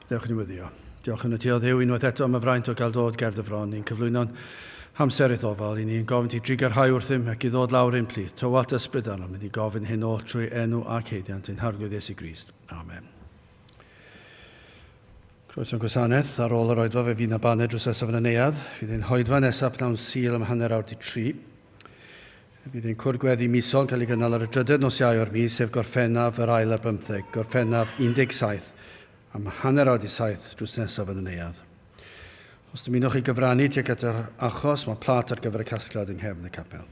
Dewch i ni weddio. Diolch yn y ti o Dduw unwaith eto am y fraint o gael dod ger dy fron. Ni'n cyflwyno'n hamser i'th ofal. I ni'n gofyn ti drugarhau wrthym ac i ddod lawr ein plith. Tywallt ysbryd arnom. I ni gofyn hyn oll trwy enw ac heidiant ein Harglwydd Iesu Grist. Amen. Croeso i'n gwasanaeth. Ar ôl yr oedfa fe fydd 'na baned drws nesaf yn y neuadd. Fydd ein hoedfa nesaf pnawn Sul am 3:30. Fydd ein cwrdd gweddi misol yn cael ei gynnal ar y drydedd nos Iau o'r mis, sef Gorffennaf yr ail ar bymtheg, Gorffennaf 17, am 6:30 drws nesaf yn y neuadd. Os dymunwch chi gyfrannu tuag at yr achos, mae plât ar gyfer y casgliad yng nghefn y capel.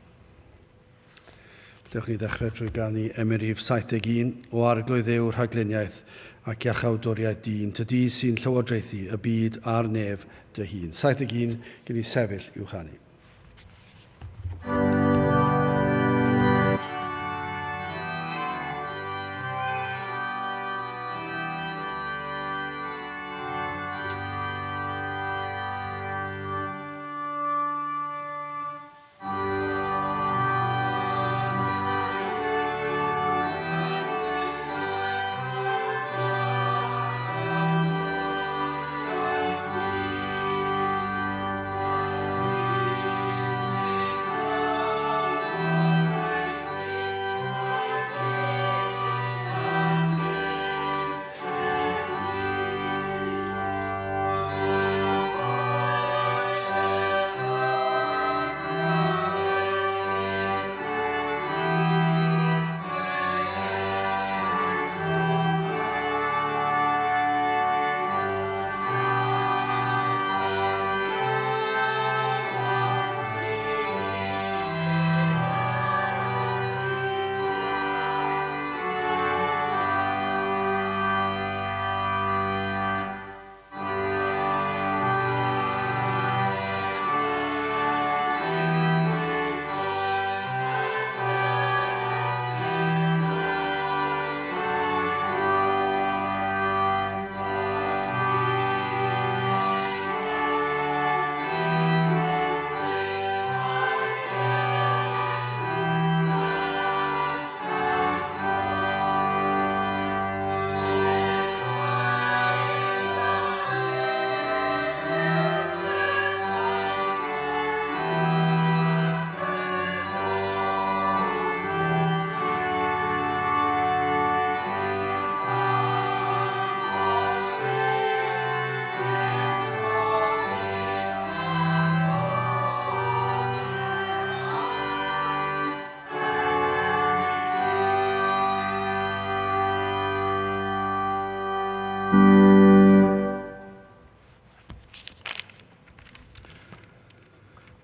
Dewch ni ddechrau trwy ganu emyn rhif 71, O Arglwydd Dduw rhagluniaeth ac iachawdwriaeth dyn, tydi sy'n llywodraethu y byd a'r nef dy hun. 71, gen i sefyll i'w chanu.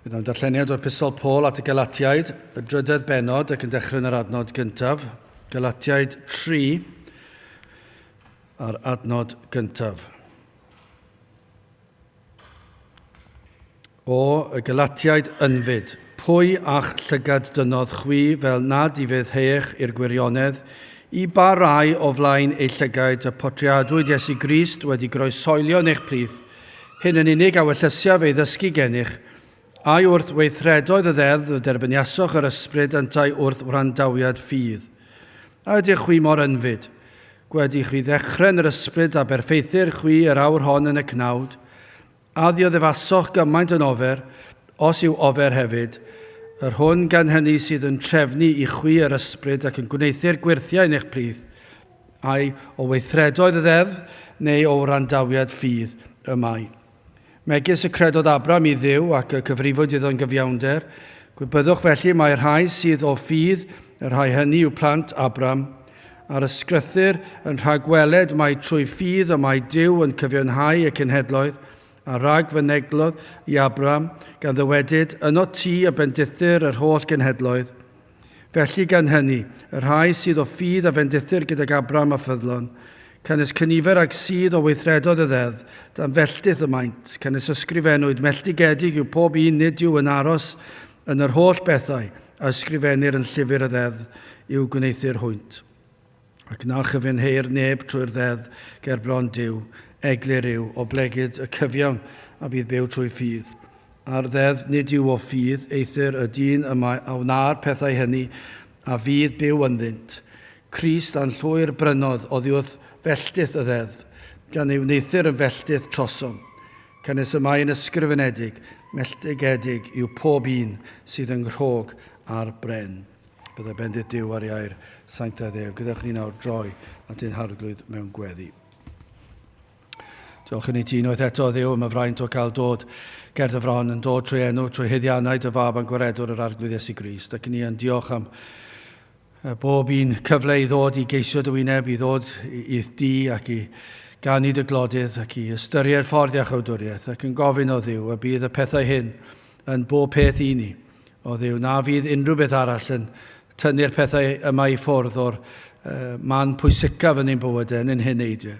Bydd o'n darlleniad o'r Epistol Paul at y Galatiaid, y drydedd bennod ac yn dechrau yn yr adnod gyntaf. Galatiaid 3 a'r adnod gyntaf. O, y Galatiaid ynfyd, pwy a'ch llygad dynodd chwi fel nad ufuddheuech i'r gwirionedd, i ba rai o flaen eu llygaid y portreadwyd Iesu Grist wedi groeshoelio yn eich plith, hyn yn unig a wellysiaf ei ddysgu gennych, ai wrth weithredoedd y ddeddf y derbyniasoch yr ysbryd yntau wrth wrandawiad ffydd? A ydych chwi mor ynfyd? Gwedi chwi ddechren yr ysbryd a berffeithir chwi yr awr hon yn y cnawd? A ddioddefasoch gymaint yn ofer, os yw ofer hefyd, yr hwn gan hynny sydd yn trefnu i chwi yr ysbryd ac yn gwneuthur gwyrthiau yn eich plith, ai o weithredoedd y ddeddf neu o wrandawiad ffydd y mae. Megis y credodd Abram i Dduw ac y cyfrifwyd iddo'n gyfiawnder, gwybyddwch felly mai'r rhai sydd o ffydd, y rhai hynny yw plant Abram. A'r Ysgrythur yn rhagweled mai trwy ffydd y mae Duw yn cyfiawnhau y cenhedloedd, a rhag fyneglodd i Abraham, gan ddywedyd, Ynot ti y bendithir yr holl genhedloedd. Felly gan hynny, y rhai sydd o ffydd a fendithir gydag Abraham a ffyddlon, canys cynifer ag sydd o weithredoedd y ddeddf, dan felltith y maent, canys ysgrifennwyd, Melltigedig yw pob un nid yw yn aros yn yr holl bethau a ysgrifennir yn llyfr y ddeddf i'w gwneuthur hwynt. Ac na chyfiawnheir neb trwy'r ddeddf ger bron Duw, eglur yw, oblegid y cyfiawn a fydd byw trwy ffydd. A'r ddeddf nid yw o ffydd, eithr y dyn y mae a wna'r pethau hynny a fydd byw ynddynt. Crist a'n llwyr brynodd oddiwrth felltith y ddeddf, gan ei wneuthur yn felltith trosom. Canys y mae'n ysgrifenedig, melltigedig yw pob un sydd yng nghrog ar bren. Byddai bendith Duw ar ei air sanctaidd ef. Gadewch ni nawr droi at ein harglwydd mewn gweddi. Diolch i ti unwaith eto, Dduw, am y fraint o cael dod ger dy fron yn dod trwy enw, trwy haeddiannau dy fab a'n gwaredwr yr Arglwydd Iesu Grist. Ac ni yn diolch am bob un cyfle i ddod i geisio dy wyneb, i ddod i'th di ac i ganu dy glodydd ac i ystyried ffordd iachawdwriaeth ac yn gofyn o Dduw y bydd y pethau hyn yn bob peth i ni. O Dduw, na fydd unrhyw beth arall yn tynnu'r pethau yma i ffwrdd o'r man pwysicaf yn ein bywydau, yn ein heneidiau.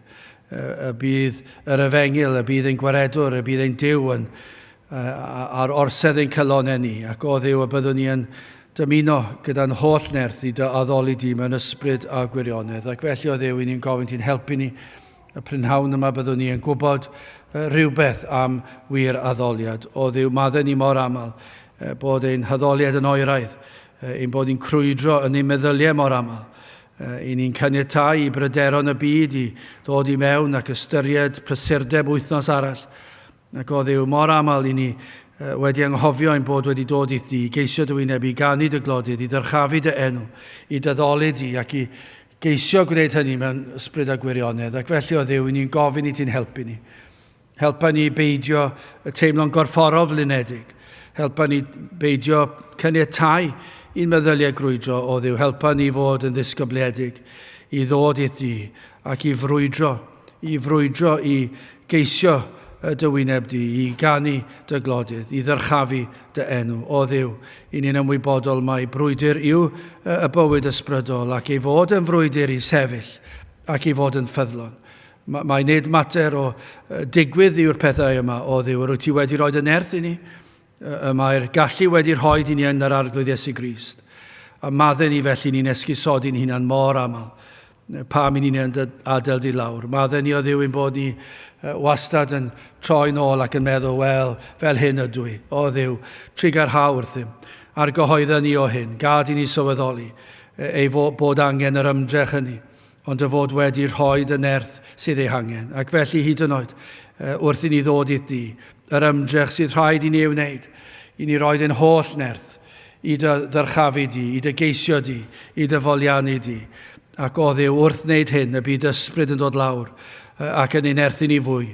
Y bydd yr efengyl, y bydd ein gwaredwr, y bydd ein Duw yn, ar orsedd ein calonnau ni, ac o Dduw y byddwn ni yn dymuno gyda'n holl nerth i dy addoli di mewn ysbryd a gwirionedd. Ac felly o Dduw, i ni'n gofyn ti'n helpu ni y prynhawn yma byddwn ni yn gwybod rhywbeth am wir addoliad. O Dduw, maddau ni mor aml bod ein haddoliad yn oeraidd, ein bod ni'n crwydro yn ein meddyliau mor aml. I ni'n caniatáu i bryderon y byd i ddod i mewn ac ystyried prysurdeb wythnos arall. Ac o Dduw, mor aml i ni wedi anghofio ein bod wedi dod i'th di, i geisio dy wyneb, i ganu dy glodydd, i ddyrchafu dy enw, i dy di ac i geisio gwneud hynny mewn ysbryd a gwirionedd. Ac felly o Dduw, i ni'n gofyn i ti'n helpu ni. Helpa ni beidio teimlo'n gorfforol flinedig. Helpa ni beidio caniatáu i'n meddyliau grwydro o Dduw. Helpa ni fod yn ddisgybliedig i ddod i'r di ac i frwydro, i frwydro i geisio y dy wyneb di, i ganu dy glodydd, i ddyrchafu dy enw. O Dduw, i ni'n ymwybodol mai brwydr yw y bywyd ysbrydol ac ei fod yn frwydr i sefyll ac i fod yn ffyddlon. Mae nid mater o digwydd yw'r pethau yma, o Dduw, yr wyt ti wedi rhoi dy nerth i ni, y mae'r gallu wedi rhoi i ni yn yr Arglwydd Iesu Grist. A maddau ni felly ni'n esgusodi'n hunan mor aml pam i ni'n adael di lawr. Maddau ni o Dduw ein bod ni wastad yn troi nôl ac yn meddwl, wel, fel hyn ydw i. O Dduw, trugarha wrthym. Argyhoedda ni o hyn, gad i ni sylweddoli ei bod angen yr ymdrech hynny, ond dy fod wedi rhoi dy nerth sydd ei hangen. Ac felly hyd yn oed, wrth i ni ddod i'r di, yr ymdrech sydd rhaid i ni ei wneud, i ni roed ein holl nerth i dy ddyrchafu di, i dy geisio di, i dy foliannu di. Ac o Dduw, wrth wneud hyn, y bydd ysbryd yn dod lawr ac yn ein erthyn ni fwy,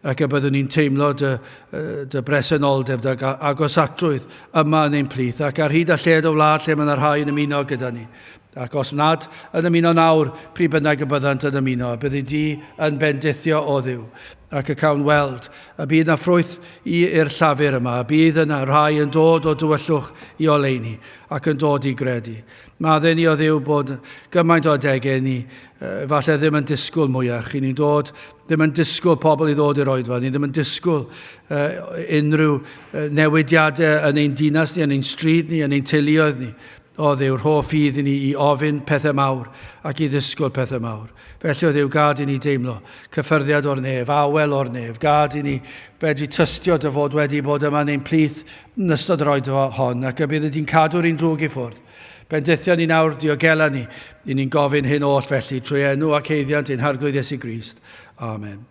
ac y byddwn ni'n teimlo dy, dy bresenoldeb, dy agosatrwydd yma yn ein plith, ac ar hyd a lled y wlad lle mae yna rhai yn ymuno gyda ni. Ac os nad yn ymuno nawr, pryd bynnag y byddant yn ymuno, a byddi di yn bendithio o Dduw, ac y cawn weld y bydd na ffrwyth i'r llafur yma, y bydd yna rhai yn dod o dywyllwch i oleuni ac yn dod i gredu. Maddau ni o Dduw bod gymaint o adegau ni falle ddim yn disgwyl mwyach. I ni'n dod, ddim yn disgwyl pobl i ddod i'r oedfa, ni ddim yn disgwyl unrhyw newidiadau yn ein dinas ni, yn ein stryd ni, yn ein teuluoedd ni. O Dduw, rho ffydd i ni i ofyn pethau mawr ac i ddisgwyl pethau mawr. Felly, o Dduw, gad i ni deimlo cyffyrddiad o'r nef, awel o'r nef. Gad i ni fedru tystio dy fod wedi bod yma yn ein plith yn ystod yr oedfa hon, ac y bydd di'n cadw'r un drwg i ffwrdd. Bendithio ni nawr, diogela ni. I ni'n gofyn hyn oll felly, trwy enw ac haeddiant ein Harglwydd Iesu Grist. Amen.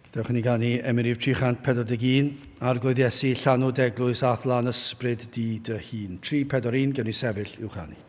Gadewch i ni ganu emyn rhif 341, Arglwydd Iesu, llanw d'eglwys a'th lan ysbryd di dy hun. 341, gewn ni sefyll i'w chanu.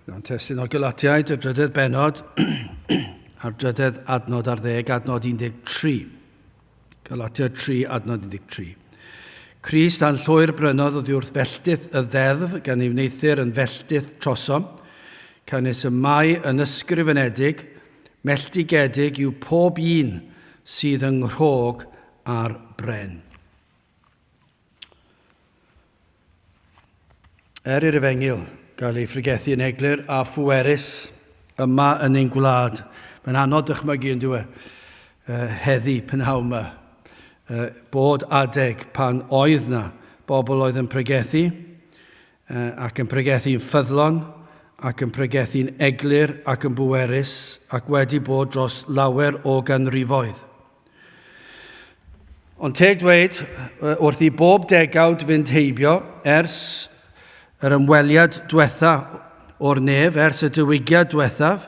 Mewn testun o Galatiaid, y drydedd bennod, a'r drydedd adnod ar ddeg, adnod 13. Galatiaid 3, adnod 13. Crist a'n llwyr brynodd oddi wrth felltith y ddeddf gan ei wneuthur yn felltith trosom, canys y mae yn ysgrifenedig, melltigedig yw pob un sydd yng nghrog ar bren. Er i'r efengyl gael ei phregethu yn eglur a phwerus yma yn ein gwlad, mae'n anodd dychmygu yn dyw e, heddi, prynhawn yma, bod adeg pan oedd na bobl oedd yn pregethu ac yn pregethu'n ffyddlon ac yn pregethu'n eglur ac yn bwerus ac wedi bod dros lawer o ganrifoedd. Ond teg dweud, wrth i bob degawd fynd heibio, ers yr ymweliad diwetha o'r nef, ers y diwygiad diwethaf,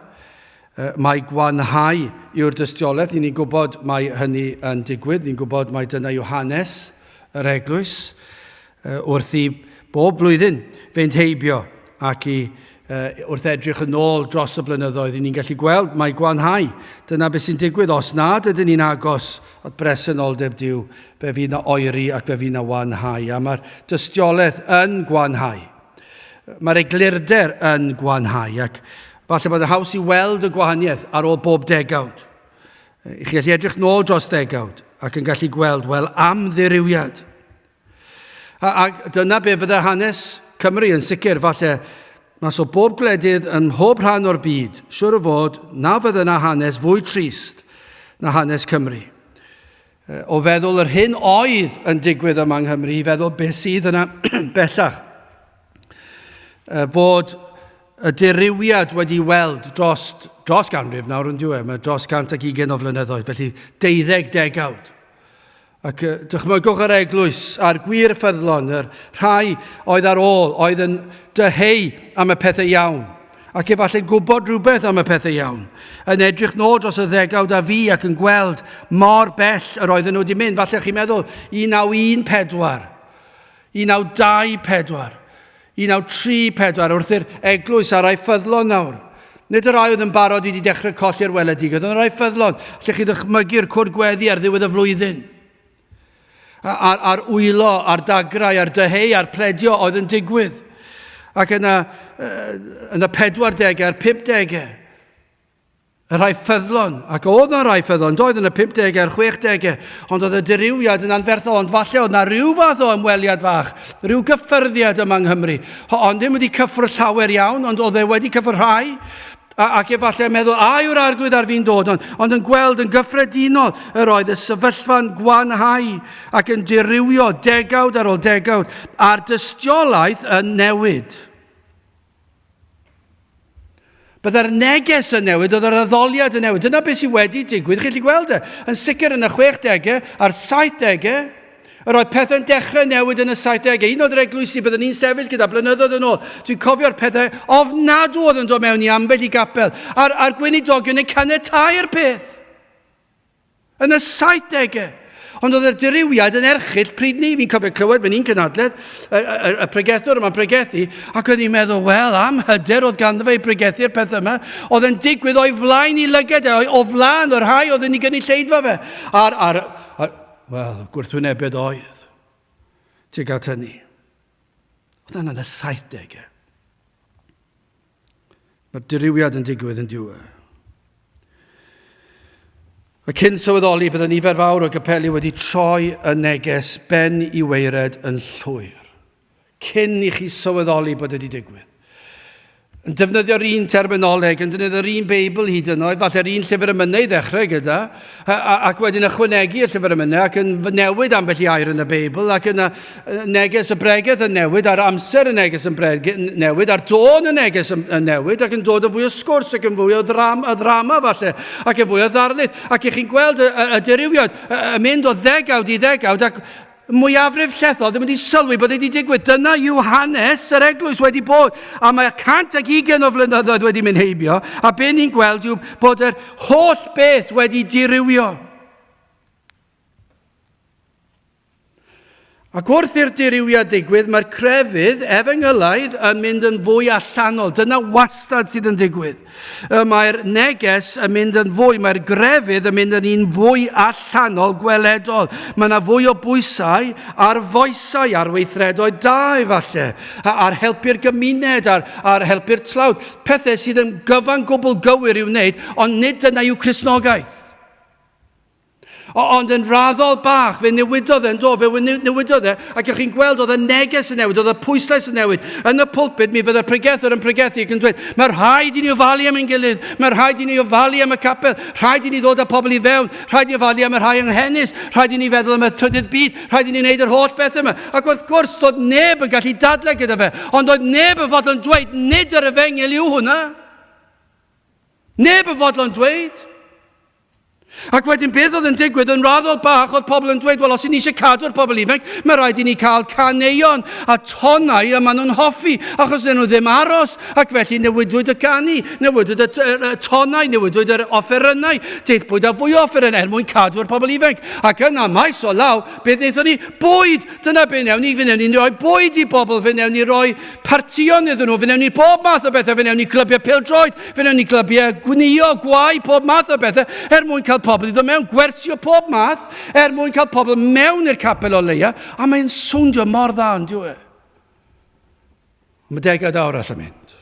mae gwanhau yw'r dystiolaeth. Ni'n gwybod mae hynny yn digwydd, ni'n gwybod mai dyna yw hanes yr eglwys. Wrth i bob blwyddyn fynd heibio ac i wrth edrych yn ôl dros y blynyddoedd, i ni'n gallu gweld mae gwanhau. Dyna beth sy'n digwydd. Os nad ydyn ni'n agos at bresenoldeb Duw, fe fydd na oeri ac fe fydd na wanhau. A mae'r dystiolaeth yn gwanhau. Mae'r eglurder yn gwanhau. Ac falle bod yn haws i weld y gwahaniaeth ar ôl bob degawd. I chi gallu edrych nôl dros ddegawd ac yn gallu gweld, wel, am ddirywiad. A, a dyna be fydde hanes Cymru yn sicr, falle, mas o bob gwledydd yn mhob rhan o'r byd, siwr o fod na fydde yna hanes fwy trist na hanes Cymru. O feddwl yr hyn oedd yn digwydd yma yng Nghymru i feddwl beth sydd yna bellach. Bod y dirywiad wedi weld dros, dros ganrif nawr yn diwedd, mae dros 120 o flynyddoedd, felly deuddeg degawd. Ac dychmygwch yr eglwys a'r gwir ffyddlon, yr rhai oedd ar ôl, oedd yn dyheu am y pethau iawn, ac efallai'n gwybod rhywbeth am y pethau iawn, yn edrych nôl dros y ddegawd a fi ac yn gweld mor bell yr oedden nhw wedi mynd. Falle chi'n meddwl 1914, 1924, 1934 wrth i'r eglwys a'r rhai ffyddlon nawr. Nid y rhai oedd yn barod i wedi dechrau colli'r weledigaeth, ond y rhai ffyddlon. Lle chi ddychmygu'r cwrdd gweddi ar ddiwedd y flwyddyn. A'r, ar wylo, a'r dagrau, a'r dyheu, a'r pledio oedd yn digwydd. Ac yna, yn y 40au a'r 50au, Y rhai ffyddlon, ac oedd na rai ffyddlon, doedd yn y 50au a'r 60au, ond oedd y dirywiad yn anferthol, ond falle oedd na rhyw fath o ymweliad fach, rhyw gyffyrddiad yma yng Nghymru, ond ddim wedi cyffwrdd llawer iawn, ond oedd e wedi cyffwrdd rhai, ac efallai yn meddwl, a yw'r arglwydd ar fin dod, ond, ond yn gweld yn gyffredinol yr oedd y sefyllfa'n gwanhau ac yn dirywio degawd ar ôl degawd, a'r dystiolaeth yn newid. Byddai'r neges yn newid, oedd yr addoliad yn newid. Dyna beth sydd wedi digwydd, chi'n gallu gweld e. Yn sicr yn y 60au a'r 70au, yr oedd pethau'n dechrau newid yn y 70au. Un o'r eglwysi byddwn ni'n sefyll gyda blynyddoedd yn ôl, dwi'n cofio'r pethau ofnadw oedd yn dod mewn i ambell i gapel, a'r, a'r gweinidogion yn caniatau'r peth. Yn y 70au. Ond oedd y dirywiad yn erchyll pryd ni. Fi'n cofio clywed mewn un cynadledd, y, y, y pregethwr yma'n pregethu, ac oedd hi'n meddwl, wel, am hyder oedd ganddo fe i pregethu'r peth yma. Oedd yn digwydd o'i flaen i lyged e, o flaen o'r rhai oedd yn ei gynulleidfa fe. A'r, ar, ar, wel, gwrthwynebiad oedd tuag at hynny. Oedd yna yn y 70au. Mae'r dirywiad yn digwydd yn diwy. Y cyn sylweddoli bydd y nifer fawr o gapeli wedi troi y neges ben i weired yn llwyr. Cyn i chi sylweddoli bod wedi digwydd. Yn defnyddio'r un terminoleg, yn defnyddio'r un Beibl hyd yn oed, falle'r un llyfr emynau i ddechrau gyda, ac wedyn ychwanegu y llyfr emynau ac yn newid ambell i air yn y Beibl, ac yna neges y bregeth yn newid, a'r amser y neges yn newid, a'r dôn y neges yn, yn newid, ac yn dod yn fwy o sgwrs, ac yn fwy o ddram, y ddrama falle, ac yn fwy o ddarlith. Ac i chi'n gweld y, y, y dirywiad yn mynd o ddegawd i ddegawd, ac mwyafrif llethol ddim wedi sylwi bod wedi digwydd. Dyna yw hanes yr eglwys wedi bod. A mae 120 o flynyddoedd wedi mynd heibio, a be ni'n gweld yw bod yr holl beth wedi dirywio. Ac wrth i'r dirywiad ddigwydd, mae'r crefydd efengylaidd yn mynd yn fwy allanol. Dyna wastad sydd yn digwydd. Mae'r neges yn mynd yn fwy, mae'r grefydd yn mynd yn un fwy allanol, gweledol. Mae yna fwy o bwysau ar foesau, ar weithredoedd da efallai, ar helpu'r gymuned, ar, ar helpu'r tlawd. Pethau sydd yn gyfan gwbl gywir i'w wneud, ond nid dyna yw Cristnogaeth. Ond yn raddol bach, fe newidodd e, yn do, fe newidodd e, ac ych chi'n gweld oedd y neges yn newid, oedd y pwyslais yn newid. Yn y pulpit, mi fydde'r pregethwr yn pregethu ac yn dweud, mae rhaid i ni ofalu am ein gilydd, mae rhaid i ni ofalu am y capel, rhaid i ni ddod â pobl i fewn, rhaid i ni ofalu am y rhai anghenus, rhaid i ni feddwl am y trydydd byd, rhaid i ni wneud yr holl beth yma. Ac wrth gwrs, doedd neb yn gallu dadlau gyda fe, ond doedd neb yn fodlon dweud, nid yr efengyl yw hwnna. Neb yn fodlon dweud. Ac wedyn beth oedd yn digwydd yn raddol bach oedd pobl yn dweud, wel os i ni eisiau cadw'r pobl ifanc, mae rhaid i ni cael caneuon a tonau y maen nhw'n hoffi, achos dyn nhw ddim aros, ac felly newidwyd y canu, newidwyd y, y, y tonau, newidwyd yr offerynnau, deithpwyd â fwy o offerynnau er mwyn cadw'r pobl ifanc. Ac yna, maes o law, beth wnaethon ni? Bwyd! Dyna be wnewn ni, fe wnewn ni roi bwyd i bobl, fe wnewn ni roi partïon iddyn nhw, fe wnewn ni pob math o bethau, fe wnewn ni glybiau pêl-droed, fe wnewn ni glybiau gwnïo, gwau, pob math o bethau, er mwyn cael pobl i ddod mewn, gwersi o pob math, er mwyn cael pobl mewn i'r capel o leia, a mae'n swndio mor dda yn dyw e. Mae degawd arall yn mynd.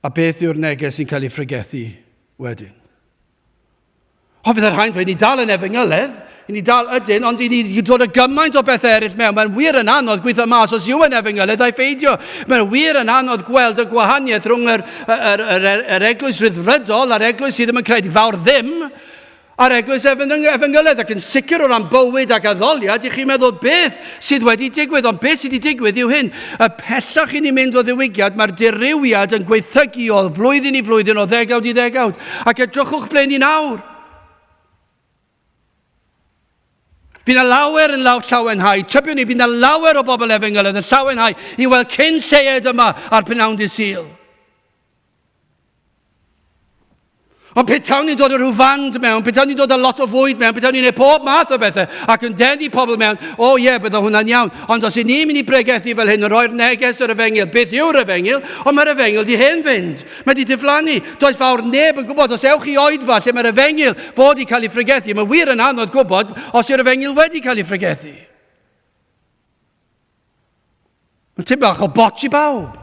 A beth yw'r neges sy'n cael ei phregethu wedyn? O, fydd yr rhain dweud, ni dal yn efengyledd, i ni dal ydyn, ond i ni dod â gymaint o bethau eraill mewn. Mae'n wir yn anodd gweithio mas os yw yn efengyledd a'i pheidio. Mae'n wir yn anodd gweld y gwahaniaeth rhwng yr, yr, yr, yr, yr eglwys ryddfrydol a'r eglwys sydd ddim yn credu fawr ddim. A'r eglwys efengylaidd, ac yn sicr o ran bywyd ac addoliad, i chi'n meddwl beth sydd wedi digwydd, ond beth sydd wedi digwydd yw hyn. Y pellach i ni'n mynd o ddiwygiad, mae'r dirywiad yn gwaethygu o flwyddyn i flwyddyn, o ddegawd i ddegawd. Ac edrychwch ble ni nawr. Bydd yna lawer yn law llawenhau, tybiwn i, bydd yna lawer o bobl efengylaidd yn llawenhau i weld cyn lleied yma ar pnawn dydd Sul. Ond pe tawn ni'n dod â rhyw fand mewn, pe tawn ni'n dod â lot o fwyd mewn, pe tawn ni'n gwneud pob math o bethau ac yn denu pobl mewn, o oh, ie, yeah, bydde hwnna'n iawn. Ond os i ni'n mynd i bregethu fel hyn, yn rhoi'r neges yr efengyl, beth yw'r efengyl? Ond mae'r efengyl di hen fynd. Mae di diflannu. Does fawr neb yn gwybod, os ewch i oedfa lle mae'r efengyl fod i cael ei phregethu, mae wir yn anodd gwybod os yw'r efengyl wedi cael ei phregethu. Mae'n tipyn bach o botch i bawb.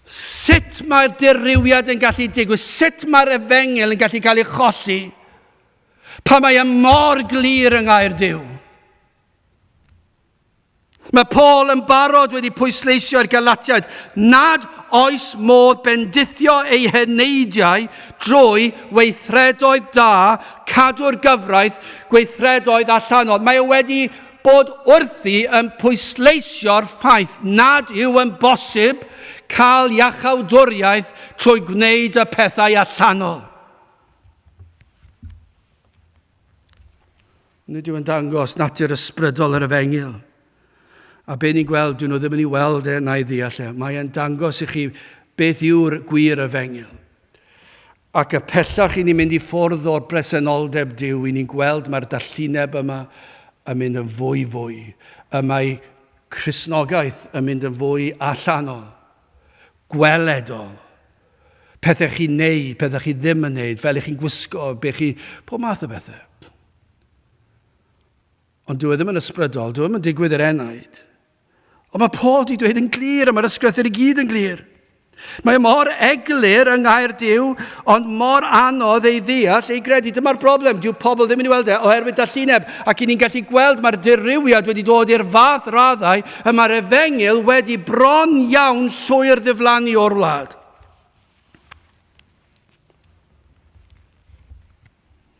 Sut mae'r dirywiad yn gallu digwydd? Sut mae'r efengyl yn gallu cael ei cholli? Pa mae e mor glir yng ngair Duw? Mae Paul yn barod wedi pwysleisio i'r Galatiaid nad oes modd bendithio eu heneidiau drwy weithredoedd da, cadw'r gyfraith, gweithredoedd allanol. Mae e wedi bod wrthi yn pwysleisio'r ffaith nad yw yn bosib cael iachawdwriaeth trwy gwneud y pethau allanol. Nid yw yn dangos natur ysbrydol yr efengyl. A be ni'n gweld, dyn nhw ddim yn ei weld e na'i ddeall e. Mae e'n dangos i chi beth yw'r gwir efengyl. Ac y pellach i ni'n mynd i ffwrdd o'r bresenoldeb Duw, i ni'n gweld mae'r dallineb yma yn mynd yn fwy fwy. Y mae Cristnogaeth yn mynd yn fwy allanol, gweledol. Pethau chi'n neud, pethau chi ddim yn neud, fel i chi'n gwisgo, be chi... Pob math o bethau. Ond dyw e ddim yn ysbrydol, dyw e ddim yn digwydd i'r enaid. Ond mae Paul di dweud yn glir, a mae'r ysgrythur i gyd yn glir. Mae e mor eglur yng ngair Duw, ond mor anodd ei ddeall, ei gredu. Dyma'r broblem, dyw pobl ddim yn ei weld e oherwydd dallineb. Ac i ni'n gallu gweld mae'r dirywiad wedi dod i'r fath raddau y mae'r efengyl wedi bron iawn llwyr ddiflannu o'r wlad.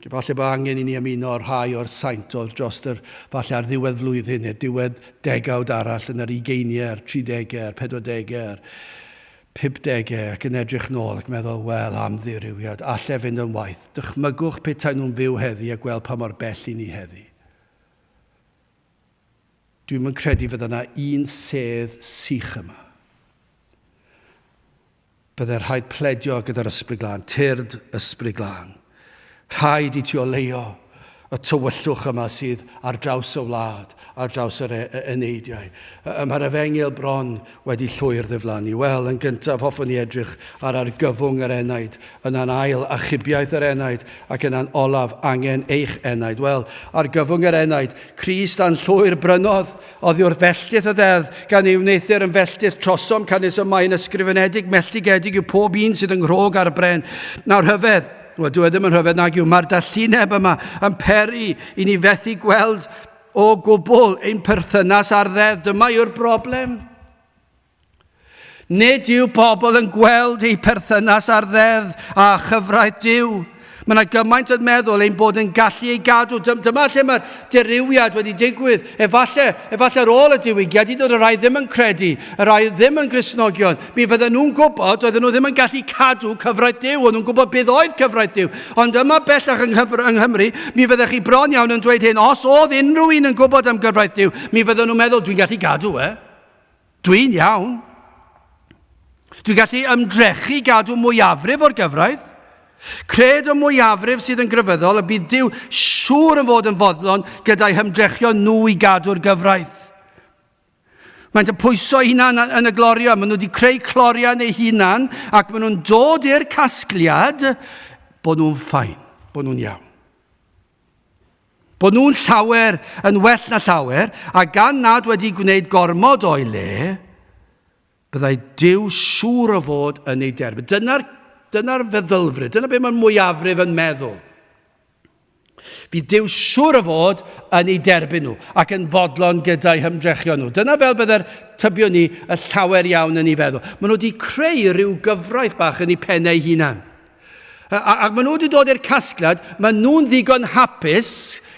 Falle bod angen i ni ymuno â rhai o'r saint oedd dros yr, falle ar ddiwedd flwyddyn neu diwedd degawd arall yn yr ugeiniau, a'r tridegau, a'r pedwardegau, a'r pumdegau ac yn edrych nôl ac meddwl, wel, am ddirywiad, alle fynd yn waeth. Dychmygwch petai nhw'n fyw heddi a gweld pa mor bell i ni heddi. Dwi'm yn credu fydda 'na un sedd sych yma. Byddai rhaid pledio gyda'r Ysbryd Glân, tyrd Ysbryd Glân. Rhaid i ti oleuo y tywyllwch yma sydd ar draws y wlad, ar draws yr e, e eneidiau. Y mae'r efengyl bron wedi llwyr ddiflannu. Wel, yn gyntaf hoffwn i edrych ar argyfwng yr enaid, yna'n ail achubiaeth yr enaid, ac yna'n olaf angen eich enaid. Wel, argyfwng yr enaid, Crist a'n llwyr brynodd oddi wrth felltith y ddeddf, gan ei wneuthur yn felltith trosom, canys y mae'n ysgrifenedig, melltigedig yw pob un sydd yng nghrog ar y bren. Nawr rhyfedd, wel dyw e ddim yn rhyfedd nag yw, mae'r dallineb yma yn peri i ni fethu gweld o gwbl ein perthynas â'r ddeddf. Dyma yw'r broblem. Nid yw pobl yn gweld eu perthynas â'r ddeddf a chyfraith Duw. Mae yna gymaint yn meddwl ein bod yn gallu ei gadw. Dyma lle mae'r dirywiad wedi digwydd. Efallai, efallai ar ôl y diwygiad, hyd yn oed y rhai ddim yn credu, y rhai ddim yn Gristnogion, mi fydden nhw'n gwybod, oedden nhw ddim yn gallu cadw cyfraith Duw, o'n nhw'n gwybod beth oedd cyfraith Duw. Ond yma bellach yng, yng Nghymru, mi fyddech chi bron iawn yn dweud hyn, os oedd unrhyw un yn gwybod am gyfraith Duw, mi fydden nhw'n meddwl, dwi'n gallu gadw e. Dwi'n iawn. Dwi'n gallu ymdrechu gadw mwyafrif o'r gyfraith. Cred y mwyafrif sydd yn grefyddol y bydd Duw siŵr yn fod yn fodlon gyda'i hymdrechion nhw i gadw'r gyfraith. Maent yn pwyso eu hunan yn y gloria, maen nhw wedi creu clorian eu hunan ac maen nhw'n dod i'r casgliad bod nhw'n ffain, bod nhw'n iawn. Bod nhw'n llawer yn well na llawer, a gan nad wedi gwneud gormod o'i le, byddai Duw siŵr o fod yn ei derbyn. Dyna'r dyna feddylfryd, dyna beth mae'r mwyafrif yn meddwl. Fydd Duw siŵr o fod yn eu derbyn nhw ac yn fodlon gyda'u hymdrechion nhw. Dyna fel bydde'r tybio ni y llawer iawn yn ei feddwl. Maen nhw wedi creu rhyw gyfraith bach yn eu pennau hunan. Ac maen nhw wedi dod i'r casgliad, maen nhw'n ddigon hapus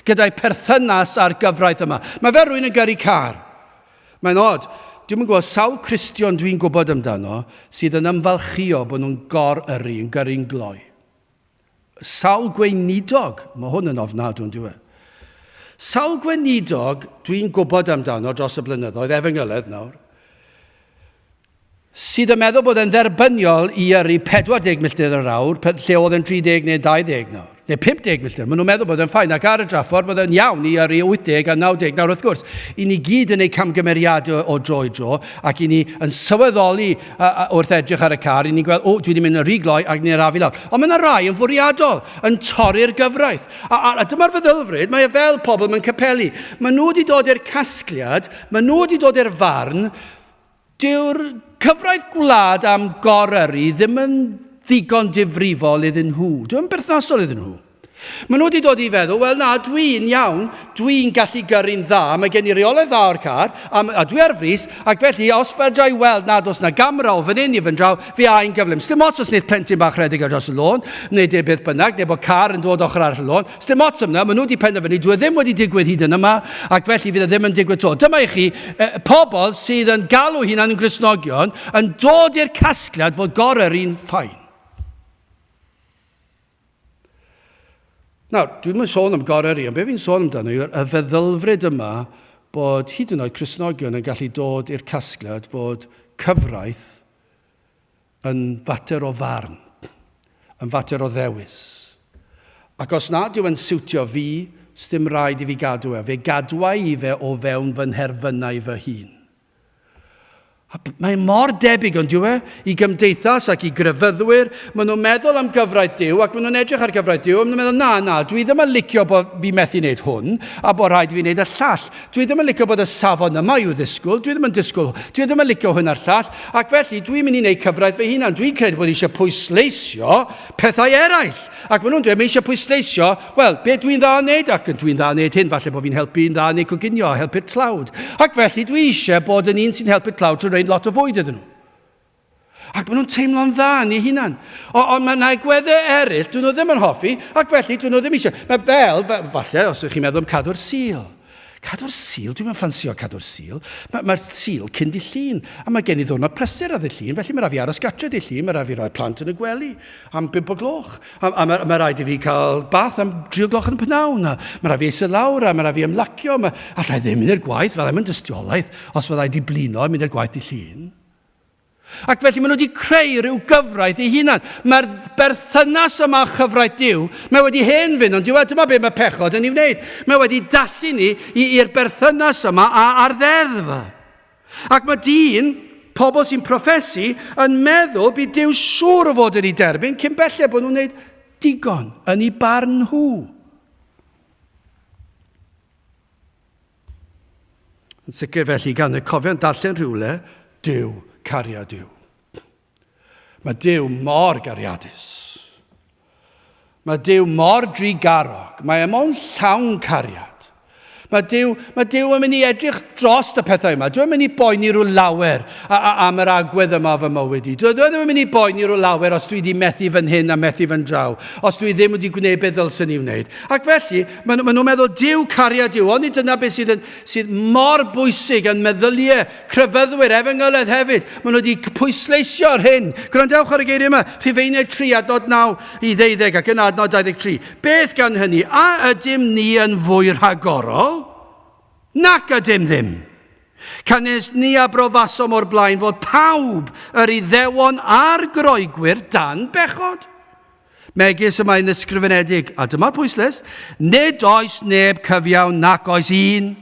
gyda'u perthynas â'r gyfraith yma. Mae fel rhywun yn gyrru car. Mae'n od. Dwi'm yn gwybod sawl Cristion dwi'n gwybod amdano sydd yn ymfalchïo bod nhw'n gor-yrru, yn gyrru'n gloi. Sawl gweinidog, mae hwn yn ofnadw yn dyw e. Sawl gweinidog dwi'n gwybod amdano dros y blynyddoedd, efengyledd nawr, sydd yn meddwl bod e'n dderbyniol i yrru 40 milltir yr awr, lle oedd e'n 30 neu 20 nawr, neu 50 milltir. Maen nhw'n meddwl bod e'n ffain, ac ar y draffordd bod e'n iawn i yrru 80 a 90. Nawr, wrth gwrs, i ni gyd yn ei camgymeriadau o dro i dro, ac i ni yn sylweddoli wrth edrych ar y car, i ni'n gweld, o, dwi wedi mynd yn rhy gloi ac ni'n arafu lawr. Ond mae yna rai yn fwriadol, yn torri'r gyfraith. A, a, a dyma'r feddylfryd, mae e fel pobl mewn capeli. Maen nhw wedi dod i'r casgliad, maen nhw wedi dod i'r farn, Dyw'r cyfraith gwlad am gor-yrru ddim yn ddigon difrifol iddyn nhw. Dyw e'n berthnasol iddyn nhw. Maen nhw wedi dod i feddwl, wel na, dwi'n iawn, dwi'n gallu gyrru'n dda, mae gen i reolaeth dda o'r car, a, a dwi ar frys, ac felly os fedra i weld nad oes na gamera o fan hyn i fy ndraw, fi ai'n gyflym. Sdim ots os wneith plentyn bach rhedeg ar dros y lôn, neu de beth bynnag, neu bod car yn dod ochr arall y lôn. Sdim ots am 'na, maen nhw wedi penderfynu, dyw e ddim wedi digwydd hyd yn yma, ac felly fydd e ddim yn digwydd 'to. Dyma i chi, pobl sydd yn galw hunan yn Gristnogion yn dod i'r casgliad fod goryrru'n fine. Nawr, dwi'm yn sôn am goryrru, ond be fi'n sôn amdano yw'r y feddylfryd yma bod hyd yn oed Cristnogion yn gallu dod i'r casgliad fod cyfraith yn fater o farn, yn fater o ddewis. Ac os nad yw e'n siwtio fi, sdim rhaid i fi gadw e. Fe gadwa i fe o fewn fy nherfynau fy hun. A mae mor debyg, ond yw e, i gymdeithas ac i grefyddwyr. Maen nhw'n meddwl am gyfraith Duw ac maen nhw'n edrych ar gyfraith Duw a maen nhw'n meddwl, na, na, dwi ddim yn licio bod fi methu wneud hwn a bod rhaid i fi wneud y llall. Dwi ddim yn licio bod y safon yma i'w ddisgwyl, dwi ddim yn disgwyl, dwi ddim yn licio hwn a'r llall, ac felly dwi'n mynd i wneud cyfraith fy hunan. Dwi'n credu bod eisiau pwysleisio pethau eraill. Ac maen nhw'n dweud, mae eisiau pwysleisio, wel, be dwi'n dda yn wneud, ac dwi'n dda yn wneud hyn, falle bod fi'n helpu'n dda yn ei coginio a helpu'r tlawd. Ac felly dwi eisiau bod yn un sy'n helpu'r tlawd trwy roed lot o fwyd iddyn nhw. Ac maen nhw'n teimlo'n dda yn eu hunan. Ond mae yna agweddau eraill dyn nhw ddim yn hoffi, ac felly dyn nhw ddim eisiau. Mae fel, falle, os ydych chi'n meddwl am cadw'r Sul. Cadw'r Sul? Dwi'm yn ffansio cadw'r Sul. Mae'r mae Sul cyn di llun, a mae gen i ddwrnod prysur ar ddy llun, felly mae rhaid fi aros gatre di llun, mae rhaid fi roi plant yn y gwely am bump o gloch, a, a mae, mae rhaid i fi cael bath am dri o gloch yn y pnawn, a mae rhaid fi eistedd lawr, a mae rhaid fi ymlacio, mae, allai ddim mynd i'r gwaith, fel i'm yn dystiolaeth, os fyddai di blino yn mynd i'r gwaith di llun. Ac felly maen nhw wedi creu rhyw gyfraith eu hunan. Mae'r berthynas yma â chyfraith Duw, mae wedi hen fynd, ond dyma beth mae pechod yn ei wneud. Mae wedi dallu ni i'r berthynas yma a'r ddeddf. Ac mae dyn, pobl sy'n proffesu, yn meddwl bydd Duw siŵr o fod yn ei derbyn cyn belled bod nhw'n gwneud digon yn eu barn nhw. Yn sicr felly, gan y cofion darllen rhywle, Duw, cariad yw. Mae Duw mor gariadus. Mae Duw mor drugarog. Mae e mor llawn cariad. Mae Duw, mae Duw yn mynd i edrych dros y pethau yma. Dwi yn mynd i boeni rhyw lawer a, a, am yr agwedd yma fy mywyd i. Dwi, dwi ddim yn mynd i boeni rhyw lawer os dwi wedi methu fan hyn a methu fan draw. Os dwi ddim wedi gwneud beth ddylswn i wneud. Ac felly, maen, maen nhw'n meddwl, Duw, cariad Duw. Onid dyna beth sydd, yn, sydd mor bwysig yn meddyliau crefyddwyr, efengyledd hefyd. Maen nhw wedi pwysleisio'r hyn. Gwrandewch ar y geiriau yma, Rhufeiniaid 3, adnod 9 i 12 ac yna adnod 23. Beth gan hynny? A ydym ni yn fwy rhagorol? Nac ydym ddim. Canys ni a brofasom o'r blaen fod pawb yr Iddewon a'r Groegwyr dan bechod. Megis y mae'n ysgrifenedig, a dyma'r pwyslais, nid oes neb cyfiawn nac oes un.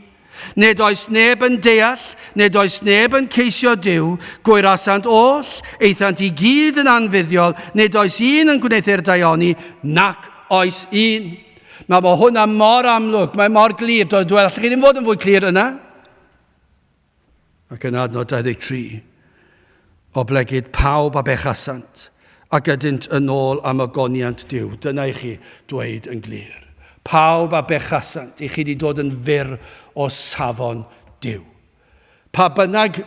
Nid oes neb yn deall, nid oes neb yn ceisio Duw, gwaerasant oll, aethant i gyd yn anfuddiol, nid oes un yn gwneuthur daioni, nac oes un. Mae mae hwnna mor amlwg, mae mor glir, dwi, dwi, allwch chi ddim fod yn fwy clir yna. Ac yn adnod 23, oblegid pawb a bechasant, ac ydynt yn ôl am ogoniant Duw. Dyna i chi dweud yn glir. Pawb a bechasant, i chi wedi dod yn fyr o safon Duw. Pa bynnag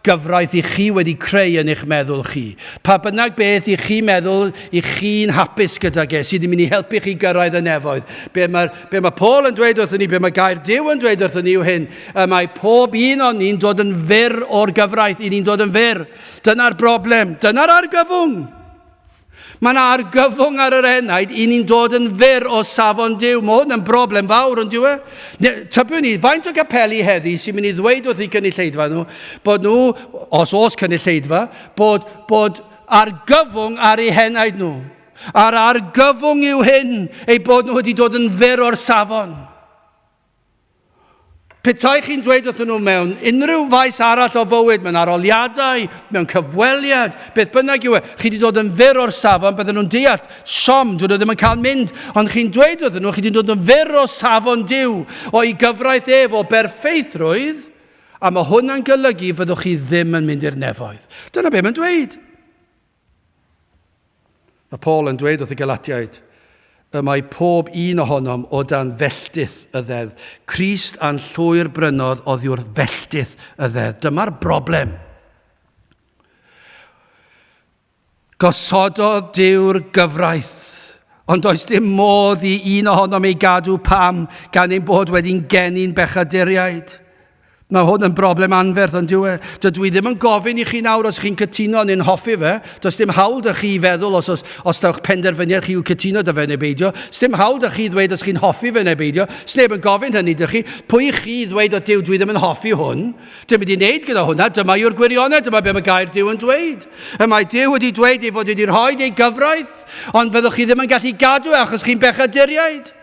gyfraith i chi wedi creu yn eich meddwl chi, pa bynnag beth i chi meddwl i chi'n hapus gydag e, sydd yn mynd i helpu chi gyrraedd y nefoedd. Be mae, be mae Paul yn dweud wrthyn ni, be mae gair Duw yn dweud wrthyn ni yw hyn, y mae pob un o'n ni'n dod yn fyr o'r gyfraith, i ni'n dod yn fyr. Dyna'r broblem, dyna'r argyfwng. Mae yna argyfwng ar yr enaid i ni'n dod yn fyr o safon Duw. Mae hwn yn broblem fawr, ond dyw e? Tybiwn ni, faint o gapeli heddi sy'n mynd i ddweud wrth eu cynulleidfa nhw bod nhw, os oes cynulleidfa, bod, bod argyfwng ar eu henaid nhw. A'r argyfwng yw hyn, eu bod nhw wedi dod yn fyr o'r safon. Petai chi'n dweud wrthyn nhw mewn unrhyw faes arall o fywyd, mewn aroliadau, mewn cyfweliad, beth bynnag yw e, chi wedi dod yn fyr o'r safon, bydden nhw'n deall, siom, dyn nhw ddim yn cael mynd, ond chi'n dweud wrthyn nhw, chi wedi dod yn fyr o safon Duw, o'i gyfraith ef, o berffeithrwydd, a mae hwnna'n golygu fyddwch chi ddim yn mynd i'r nefoedd. Dyna be mae'n dweud. Mae Paul yn dweud wrth y Galatiaid, y mae pob un ohonom o dan felltith y ddeddf. Crist a'n llwyr brynodd oddiwrth felltith y ddeddf. Dyma'r broblem. Gosododd Duw'r gyfraith, ond does dim modd i un ohonom ei gadw pam gan ein bod wedi'n geni'n bechaduriaid. Mae hwn yn broblem anferth, ond dyw e? Dydw i ddim yn gofyn i chi nawr os chi'n cytuno neu'n hoffi fe. Does dim hawl da chi i feddwl os, os, os daw'ch penderfyniad chi yw cytuno da fe neu beidio. Sdim hawl da chi ddweud os chi'n hoffi fe neu beidio. Sneb yn gofyn hynny da chi. Pwy i chi ddweud o Duw, dwi ddim yn hoffi hwn. Dim wedi wneud gyda hwnna. Dyma yw'r gwirionedd. Dyma be mae gair Duw yn dweud. Y mae Duw wedi dweud ei fod wedi rhoi ei gyfraith, ond fyddwch chi ddim yn gallu gadw e achos chi'n bechaduriaid.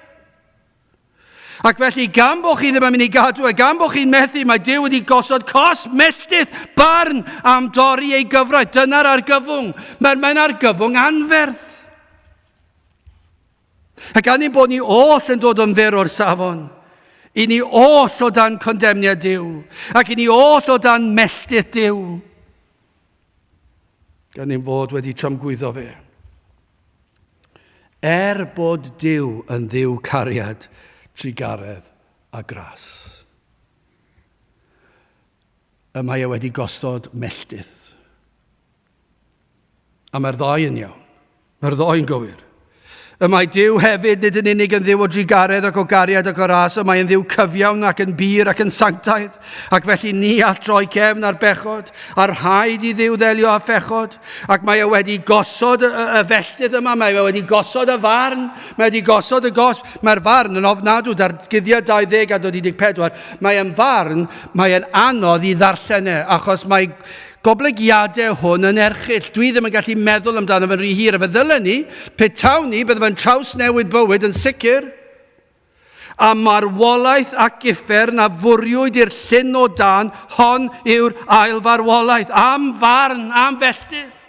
Ac felly, gan bod chi ddim yn mynd i gadw e, gan bod chi'n methu, mae Duw wedi gosod cosb, melltith, barn am dorri ei gyfraith. Dyna'r argyfwng. Mae'n mae argyfwng anferth. Ac gan ein bod ni oll yn dod yn fyr o'r safon, i ni oll o dan condemniad Duw, ac i ni oll o dan melltith Duw, gan ein bod wedi tramgwyddo fe. Er bod Duw yn Dduw cariad, trugaredd a gras. Y mae e wedi gosod melltith. A mae'r ddau yn iawn. Mae'r ddau yn gywir. Y mae Duw hefyd nid yn unig yn Dduw o drugaredd ac o gariad ac o ras, y mae yn Dduw cyfiawn ac yn bur ac yn sanctaidd, ac felly ni all droi cefn ar bechod, a rhaid i Dduw ddelio â phechod, Ac mae e wedi gosod y, y felltith yma, mae e wedi gosod y farn, mae wedi gosod y gosb, mae'r farn yn ofnadw, darguddiad 20 a dod 14, mae e'n farn, mae e'n anodd i ddarllen e, achos mae goblygiadau hwn yn erchyll. Dwi ddim yn gallu meddwl amdano fe'n rhy hir, a fe ddylen ni, petawn ni, bydde fe'n trawsnewid bywyd yn sicr. A marwolaeth ac uffern a fwriwyd i'r llyn o dân, hon yw'r ail farwolaeth, am farn, am felltith.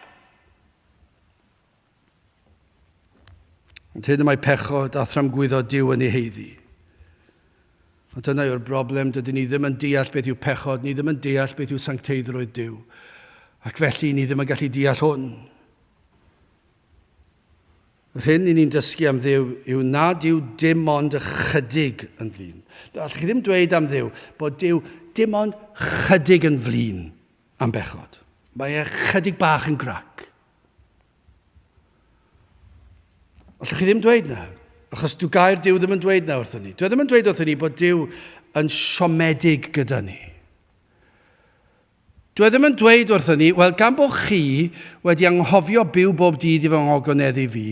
Ond hyn y mae pechod a thramgwyddo Duw yn ei heiddi. Ond dyna yw'r broblem, dydyn ni ddim yn deall beth yw pechod, ni ddim yn deall beth yw sancteiddrwydd Duw. Ac felly ni ddim yn gallu deall hwn. Yr hyn i ni'n dysgu am Dduw yw nad yw dim ond ychydig yn flin. Allwch chi ddim dweud am Dduw bod Duw dim ond chydig yn flin am bechod. Mae e chydig bach yn grac. Allwch chi ddim dweud na, achos dyw gair Duw ddim yn dweud na wrthyn ni. Dwi e ddim yn dweud wrthyn ni bod Duw yn siomedig gyda ni. Dw e ddim yn dweud wrthon ni, wel, gan bod chi wedi anghofio byw bob dydd i fy ngogoneddu fi,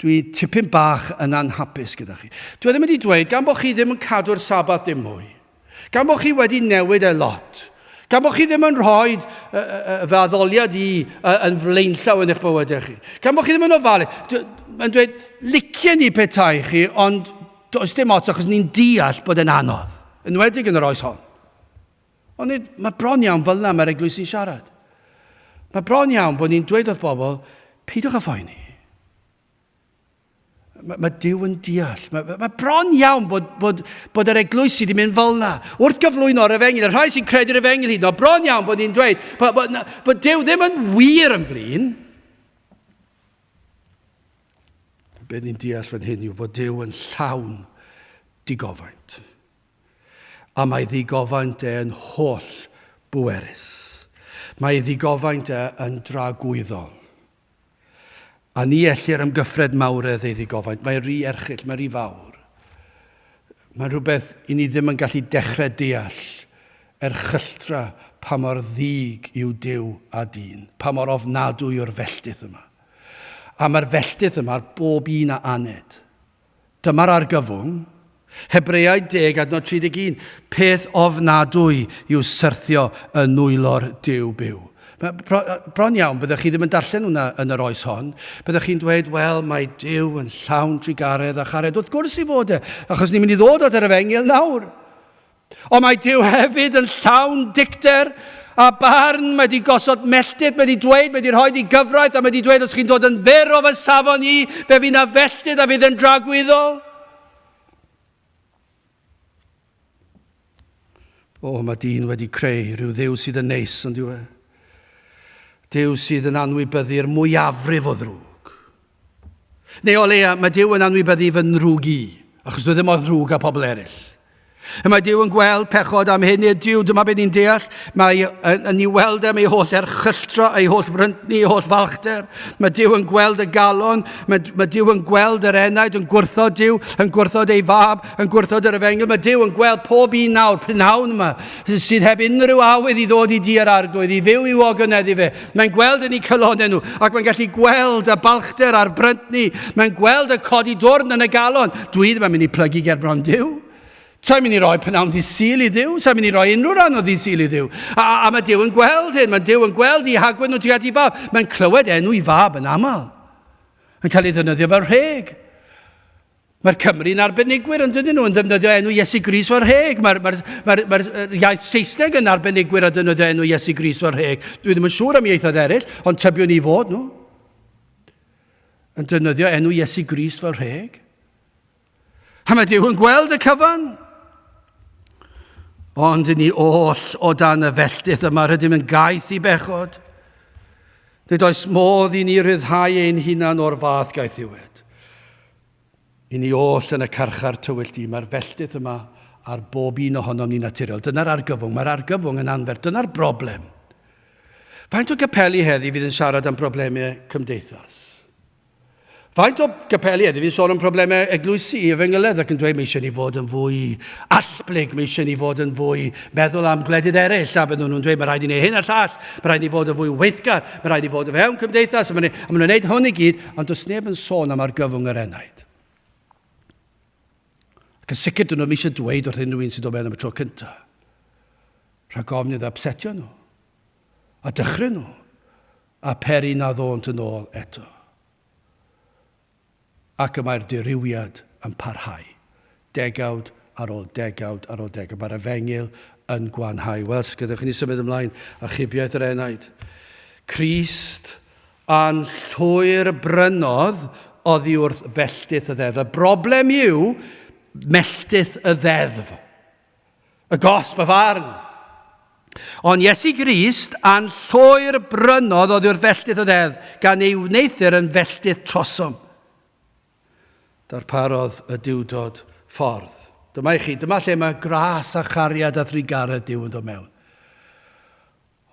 dwi tipyn bach yn anhapus gyda chi. Dw e ddim wedi dweud, gan bod chi ddim yn cadw'r Sabath dim mwy, gan bod chi wedi newid e lot, gan bod chi ddim yn rhoi fy addoliad i yn flaenllaw yn eich bywydau chi, gan bod chi ddim yn ofalu. Mae'n dweud, licien i petai chi, ond does dim ots achos ni'n deall bod e'n anodd, enwedig yn yr oes hon. Ond nid, mae bron iawn fel yna mae'r eglwys yn siarad. Mae bron iawn bod ni'n dweud wrth bobl, peidiwch â phoeni. Mae, mae Duw yn deall. Mae, mae bron iawn bod, bod, bod yr eglwys wedi mynd fel yna. Wrth gyflwyno'r efengyl, y rhai sy'n credu'r efengyl hyd yn oed, bron iawn bod ni'n dweud bod, bod, bod Duw ddim yn wir yn flin. Be ni'n deall fan hyn yw fod Duw yn llawn. digofaint. A mae ddigofaint e yn holl bwerus. Mae ei ddigofaint e yn dragwyddol. A ni ellir ymgyffred mawredd ei ddigofaint. Mae rhy erchyll, mae rhy fawr. Mae'n rhywbeth i ni ddim yn gallu dechrau deall erchylltra pa mor ddig yw Duw a dyn, pa mor ofnadwy yw'r felltith yma. A mae'r felltith yma ar bob un a aned. Dyma'r argyfwng. Hebreaid 10 adnod 31, Peth ofnadwy yw syrthio yn nwylo'r Duw byw. Bron iawn, byddwch chi ddim yn darllen hwnna yn yr oes hon. Byddwch chi'n dweud, wel, mae Duw yn llawn trugaredd a chariad. Wrth gwrs i fod e, achos ni'n mynd i ddod at yr efengyl nawr. Ond mae Duw hefyd yn llawn dicter a barn, mae wedi gosod melltith, mae wedi dweud, mae wedi rhoi i gyfraith, a mae wedi dweud os chi'n dod yn fyr o fy safon i, fe fydd na felltith a fydd yn dragwyddol. O, mae dyn wedi creu rhyw dduw sydd yn neis, ond yw e? Duw sydd yn anwybyddu'r mwyafrif o ddrwg. Neu o leia, mae Duw yn anwybyddu fy nrwg i, achos dwi ddim mor ddrwg â pobl eraill. Y mae Duw yn gweld pechod am hyn i'r Duw, dyma beth ni'n deall, mae yn ei weld am ei holl erchylltra, ei holl fryntni, ei holl falchder. Mae Duw yn gweld y galon, mae, mae Duw yn gweld yr enaid, yn gwrthod Duw, yn gwrthod ei fab, yn gwrthod yr efengyl. Mae Duw yn gweld pob un nawr, prynhawn yma, sydd heb unrhyw awydd i ddod i di yr arglwydd, i fyw i'w ogoneddu fe. Mae'n gweld yn eu calonau nhw, ac mae'n gallu gweld y balchder a'r bryntni. Mae'n gweld y codi dwrn yn y galon. Dwi ddim yn mynd i plygu ger bron Duw. Sa'n mynd i roi pnawn di Sul i Dduw, sa'n mynd i roi unrhyw ran o ddi Sul i Dduw. A, a mae Duw yn gweld hyn, mae Duw yn gweld i hagwedd nhw tuag at ei fab. Mae'n clywed enw i fab yn aml. Yn cael ei ddefnyddio fel rheg. Mae'r Cymry'n arbenigwyr yn dydyn nhw yn defnyddio enw Iesu Grist fel rheg. Mae'r mae, mae, mae iaith Saesneg yn arbenigwyr a defnyddio enw Iesu Grist fel rheg. Dwi ddim yn siŵr am ieithoedd eraill, ond tybiwn i fod nhw yn defnyddio enw Iesu Grist fel rheg. A mae Duw yn gweld y cyfan. Ond i ni oll o dan y felltith yma, rydym yn gaeth i bechod. Nid oes modd i ni ryddhau ein hunan o'r fath gaethiwed. I ni oll yn y carchar tywyll du, mae'r felltith yma ar bob un ohonom ni naturiol. Dyna'r argyfwng. Mae'r argyfwng yn anferth. Dyna'r broblem. Faint o gapeli heddi fydd yn siarad am broblemau cymdeithas? Faint o gapeli heddi fydd yn sôn am problemau eglwysi, efengyledd ac yn dweud mae eisiau ni fod yn fwy allblyg, mae eisiau ni fod yn fwy meddwl am gwledydd eraill, a bydden nhw'n dweud mae rhaid i ni hyn a'r llall, mae rhaid i ni fod yn fwy weithgar, mae rhaid i ni fod o fewn cymdeithas, a maen nhw'n gwneud hwn i gyd, ond does neb yn sôn am argyfwng yr enaid. Ac yn sicr dyn nhw ddim eisiau dweud wrth unrhyw un sy'n dod mewn am y tro cyntaf. Rhag ofn iddo upsetio nhw. A dychryn nhw. A peri na ddônt yn ôl eto. Ac y mae'r dirywiad yn parhau. Degawd ar ôl degawd ar ôl degawd. Mae'r efengyl yn gwanhau. Wel, gadewch i ni symud ymlaen. Achubiaeth yr enaid. Crist a'n llwyr brynodd oddi wrth felltith y ddeddf. Y broblem yw melltith y ddeddf. Y gosb, y farn. Ond Iesu Grist a'n llwyr brynodd oddi wrth felltith y ddeddf, gan ei wneuthur yn felltith trosom. Darparodd y Duwdod ffordd. Dyma i chi, dyma lle mae gras a chariad a thrugaredd Duw yn dod mewn.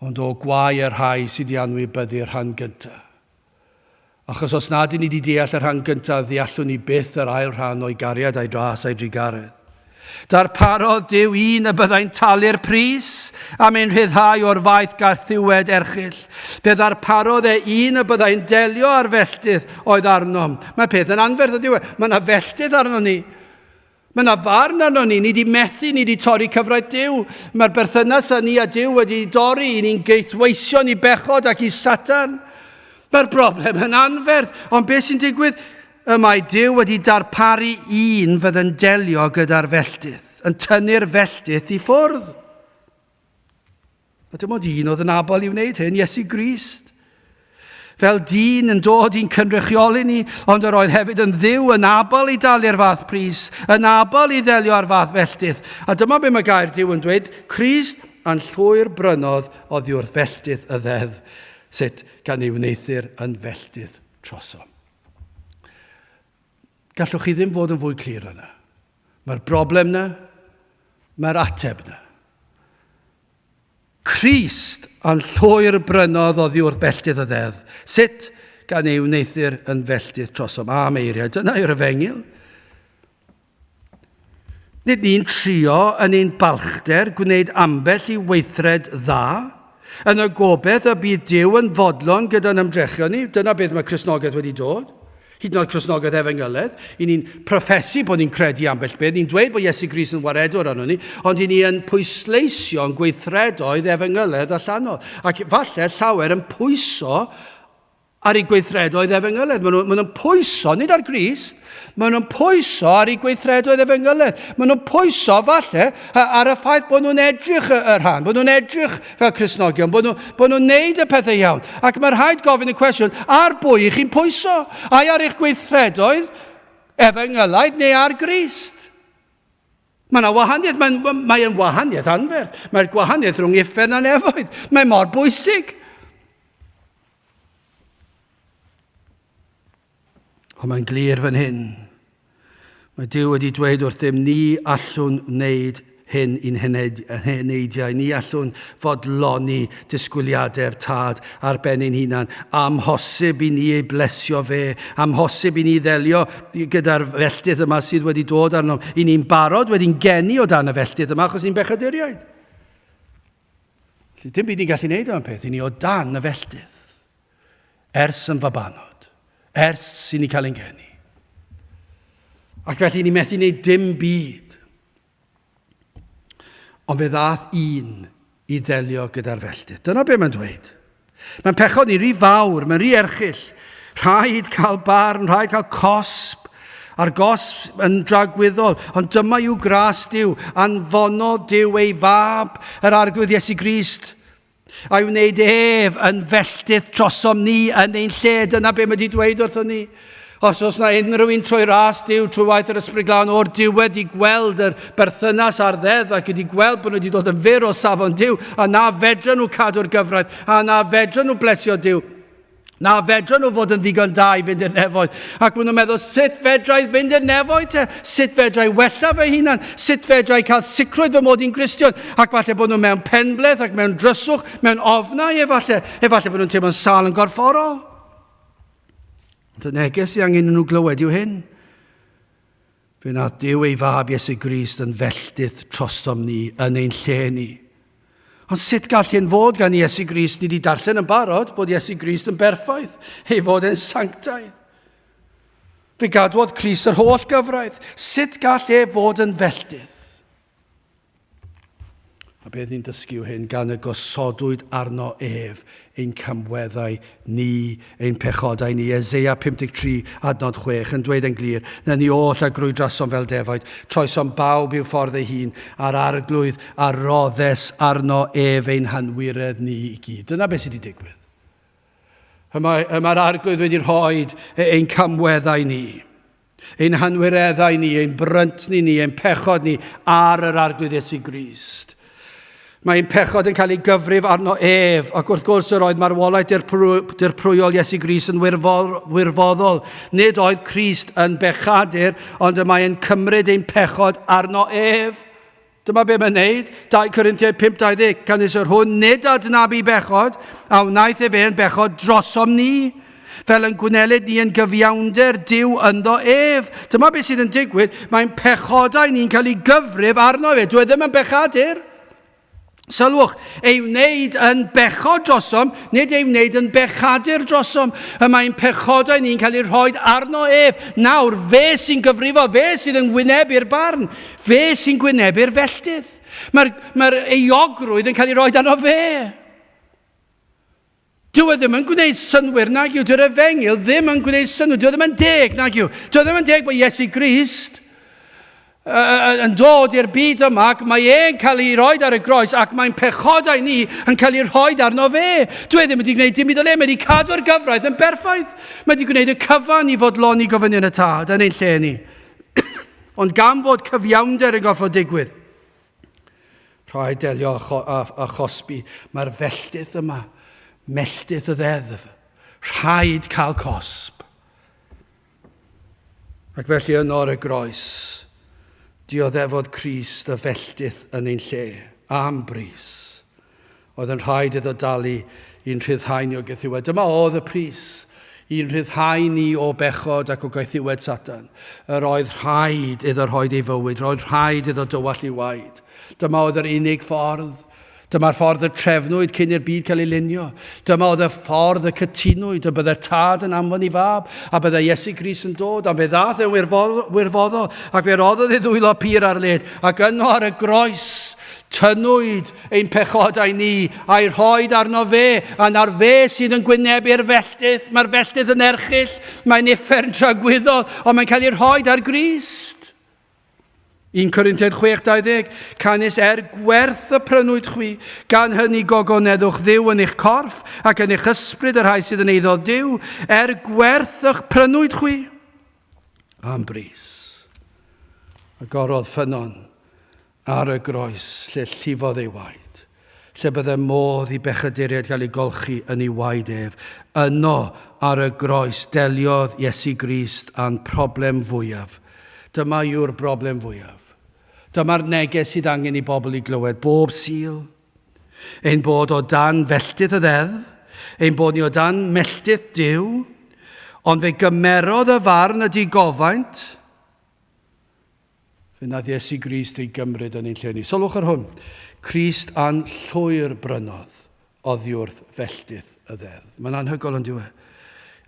Ond o gwae y rhai sydd 'di anwybyddu'r rhan gynta'. Achos os nad 'yn ni 'di deall y rhan gynta', ddeallwn ni byth yr ail rhan o'i gariad a'i dras a'i drugaredd. Darparodd Duw un y byddai'n talu'r pris am ein rhyddhau o'r faith garthiwed erchyll. Fe ddarparodd e un y byddai'n delio â'r felltith oedd arnom. Mae peth yn anferth ydyw e. Mae yna felltith arnon ni. Mae yna farn arnon ni, ni wedi methu, ni wedi torri cyfraith Duw. Mae'r berthynas â ni a Duw wedi dorri, i ni'n geithweision i bechod ac i Satan. Mae'r broblem yn anferth, ond beth sy'n digwydd? Y mae Duw wedi darparu un fydd yn delio gyda'r felltith, yn tynnu'r felltith i ffwrdd. A dim ond un oedd yn abl i wneud hyn, Iesu Grist. Fel dyn yn dod i'n cynrychioli ni, ond yr oedd hefyd yn ddiw yn abl i dalu'r fath pris, yn abl i ddelio â'r fath felltith. A dyma be mae gair Duw yn dweud, Crist a'n llwyr brynodd oddi wrth felltith y ddeddf, sut gan ei wneuthur yn felltith trosom. Gallwch chi ddim fod yn fwy clir yna. Mae'r broblem na, mae'r ateb na. Crist a'n llwyr brynodd oddi wrth belltydd y ddeddf. Sut? Gan ei wneuthur yn felltith trosom. Am eiriau, dyna yw'r efengyl. Nid ni'n trio yn ein balchder gwneud ambell i weithred dda, yn y gobaith y bydd Duw yn fodlon gyda'n ymdrechion ni. Dyna beth mae Cristnogaeth wedi dod. Hyd yn oed Cristnogaeth efengyledd. I ni'n proffesu bod ni'n credu ambell beth. Ni'n dweud bod Iesu Grist yn waredwr arno ni, ond i ni yn pwysleisio'n gweithredoedd efengyledd allanol. Ac falle llawer yn pwyso ar eu gweithredoedd efengyledd. Maen nhw'n nhw pwyso, nid ar Grist, maen nhw'n pwyso ar eu gweithredoedd efengyledd. Maen nhw'n pwyso, falle, ar y ffaith bod nhw'n edrych y rhan, bod nhw'n edrych fel Cristnogion, bod nhw'n bod nhw neud y pethau iawn. Ac mae rhaid gofyn y cwestiwn, ar bwy i chi'n pwyso? Ai ar eich gweithredoedd efengylaidd neu ar Grist? Mae yna wahaniaeth, mae'n mae yn wahaniaeth anferth. Mae'r gwahaniaeth rhwng uffern a nefoedd. Mae mor bwysig. Ond mae'n glir fan hyn. Mae Duw wedi dweud wrthym ni allwn wneud hyn i'n heneidiau. Ni allwn fodloni disgwyliadau'r Tad ar ben ein hunan. Amhosib i ni ei blesio fe. Amhosib i ni ddelio gyda'r felltith yma sydd wedi dod arnom. I ni'n barod wedi'n geni o dan y felltith yma achos ni'n bechaduriaid. Felly dim byd ni'n gallu neud am y peth. I ni o dan y felltith. Ers yn fabanod. Ers i ni cael ein geni. Ac felly ni methu wneud dim byd. Ond fe ddath un i ddelio gyda'r felltith. Dyna be mae'n dweud. Mae'n pechod ni rhy fawr, mae'n rhy erchyll. Rhaid cael barn, rhaid cael cosb, a'r gosb yn dragwyddol. Ond dyma yw gras Duw, anfonodd Duw ei fab, yr Arglwydd Iesu Grist, A'i wneud ef yn felltith trosom ni yn ein lle. Dyna be mae wedi dweud wrthon ni. Os oes na unrhyw un trwy ras Duw, trwy waith yr Ysbryd Glân o'r diwedd i gweld yr berthynas a'r ddeddf ac wedi gweld bod nhw wedi dod yn fyr o safon Duw a na fedra nhw cadw'r gyfraith a na fedra nhw blesio Duw. Na fedra nhw fod yn ddigon da i fynd i'r nefoedd. Ac maen nhw'n meddwl, sut fedra i fynd i'r nefoedd te? Sut fedra i wella fy hunan? Sut fedra i cael sicrwydd fy mod i'n Gristion? Ac falle bod nhw mewn penbleth ac mewn dryswch, mewn ofnau efallai. Efallai bod nhw'n teimlo'n sâl yn gorfforol. Ond y neges sydd angen nhw glywed yw hyn. Fe wnaeth Duw ei Fab Iesu Grist yn felltith trosom ni yn ein lle ni. Ond sut gall hyn fod gan Iesu Grist? Ni wedi darllen yn barod bod Iesu Grist yn berffaith, ei fod e'n sanctaidd. Fe gadwodd Crist yr holl gyfraith. Sut gall e fod yn felltith? A beth ni'n dysgu yw hyn, gan y gosodwyd arno ef ein camweddau ni, ein pechodau ni. Eseia 53, adnod 6, yn dweud yn glir, na ni oll a grwydrasom fel defaid, troesom bawb i'w ffordd ei hun, a'r arglwydd a roddes arno ef ein hanwiredd ni i gyd. Dyna beth sydd wedi digwydd. Y mae'r mae arglwydd wedi rhoi ein camweddau ni. Ein hanwireddau ni, ein bryntni ni, ein pechod ni ar yr Arglwydd Iesu Grist. Mae ein pechod yn cael ei gyfrif arno ef, ac wrth gwrs yr oedd marwolaeth dirprwyol Iesu Grist yn wirfoddol. Nid oedd Crist yn bechadur, ond y mae'n cymryd ein pechod arno ef. Dyma be mae'n neud, 2 Corinthiaid 5:20, canys yr hwn nid adnabu bechod, a wnaeth efe yn bechod drosom ni, fel yn gwnelid ni yn gyfiawnder Duw ynddo ef. Dyma beth sydd yn digwydd, mae'n pechodau ni'n cael ei gyfrif arno fe. Dwi e ddim yn bechadur. Sylwch, ei wneud yn bechod drosom, nid ei wneud yn bechadur drosom. Y mae'n pechodau ni'n cael ei rhoi arno ef. Nawr, fe sy'n gyfrifol, fe sydd yn wynebu'r barn, fe sy'n gwynebu'r felltith. Mae'r mae euogrwydd yn cael ei roi arno fe. Dyw e ddim yn gwneud synnwyr nag yw. Dyw'r efengyl ddim yn gwneud synnwyr. Dyw e ddim yn deg nag yw. Dyw e ddim yn deg bod Iesu Grist yn dod i'r byd yma ac mae e'n cael ei roed ar y groes ac mae'n pechodau ni yn cael ei rhoi arno fe. Dwi e ddim wedi gwneud dim byd o le, mae wedi cadw'r gyfraith yn berffaith. Mae wedi gwneud y cyfan i fodloni gofynion y tad yn ein lle ni. Ond gan fod cyfiawnder yn gorfod digwydd, Rhaid delio â, â, â chosbi. Mae'r felltith yma, melltith y ddeddf. Rhaid cael cosb. Ac felly yno ar y groes, Dioddefodd Crist y felltith yn ein lle, am bris. Oedd yn rhaid iddo dalu i'n rhyddhau ni o gaethiwed. Dyma oedd y pris i'n rhyddhau ni o bechod ac o gaethiwed Satan. Yr oedd rhaid iddo rhoid ei fywyd, roedd rhaid iddo dywallt ei waed. Dyma oedd yr unig ffordd. Dyma'r ffordd y trefnwyd cyn i'r byd cael ei lunio. Dyma oedd y ffordd y cytunwyd y byddai'r tad yn anfon i fab, a byddai Iesu Grist yn dod, a fe ddaeth e'n wirfoddol, ac fe roddodd ei ddwylo pur ar led, ac yno ar y groes tynnwyd ein pechodau ni, a'i rhoed arno fe, a nawr fe sydd yn gwynebu'r felltith. Mae'r felltith yn erchyll, mae'n uffern tragwyddol, ond mae'n cael ei rhoed ar Grist. 1 Corinthiaid 6:20, Canys er gwerth y prynwyd chwi, gan hynny gogoneddwch Dduw yn eich corff ac yn eich ysbryd y rhai sydd yn eiddo Duw, er gwerth y'ch prynwyd chwi. Am bris. Agorodd ffynnon ar y groes lle llifodd ei waed, lle bydde modd i bechaduriaid gael eu golchi yn ei waed ef. Yno, ar y groes, deliodd Iesu Grist â'n problem fwyaf. Dyma yw'r broblem fwyaf. Dyma'r neges sydd angen i bobl i glywed bob Sul. Ein bod o dan felltith y ddeddf, ein bod ni o dan melltith Duw, ond fe gymerodd y farn y digofaint, Fe wnaeth Iesu Grist ei gymryd yn ein lle ni. Sylwch ar hwn. Crist a'n llwyr brynodd oddiwrth felltith y ddeddf. Mae'n anhygoel yn dyw e.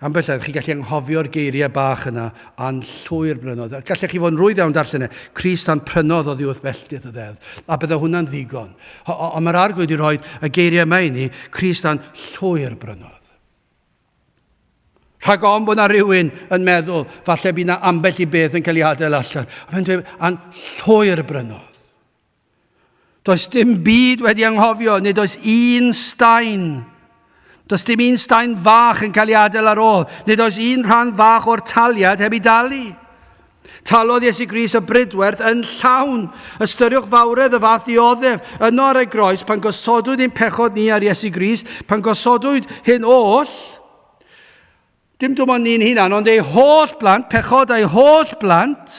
Ambell waith, chi'n gallu anghofio'r geiriau bach yna, a'n llwyr brynodd. Gallech chi fod yn rwydd iawn darllen e. Crist a'n prynodd oddiwrth felltith y ddeddf. A bydde hwnna'n ddigon. Ond mae'r Arglwydd wedi rhoi y geiriau yma i ni, Crist a'n llwyr brynodd. Rhag ofn bod na rhywun yn meddwl, falle bydd na ambell i beth yn cael ei adael allan. A mae'n dweud, a'n llwyr brynodd. Does dim byd wedi anghofio, nid oes un staen. Does dim un staen fach yn cael ei adael ar ôl. Nid oes un rhan fach o'r taliad heb ei dalu. Talodd Iesu Grist y bridwerth yn llawn. Ystyriwch fawredd y fath ddioddef. Yno ar y groes, pan gosodwyd ein pechod ni ar Iesu Grist, pan gosodwyd hyn oll, dim dim ond ni'n hunan, ond ei holl blant, pechod ei holl blant,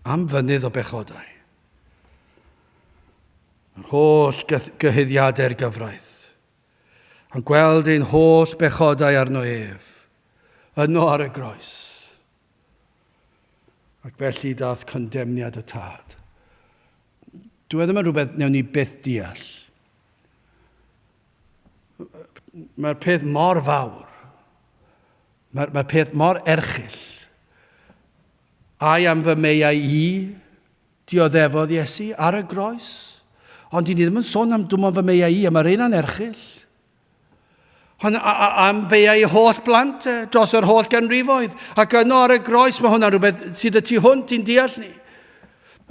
am fynydd o bechodau. Yr holl gyhuddiadau'r gyfraith. A'n gweld ein holl bechodau arno ef, yno ar y groes. Ac felly dath condemniad y tad. Dwi e ddim yn rhywbeth newn ni byth deall. Mae'r peth mor fawr. Mae'r mae peth mor erchyll. Ai am fy meiau i, Dioddefodd Iesu ar y groes. Ond dyn ni ddim yn sôn am dwmon fy meiau i, a mae'r un anerchyll. Ond am feiau i holl blant e, dros yr holl ganrifoedd. Ac yno ar y groes, mae hwnna'n rhywbeth sydd y tu hwnt i'n deall ni.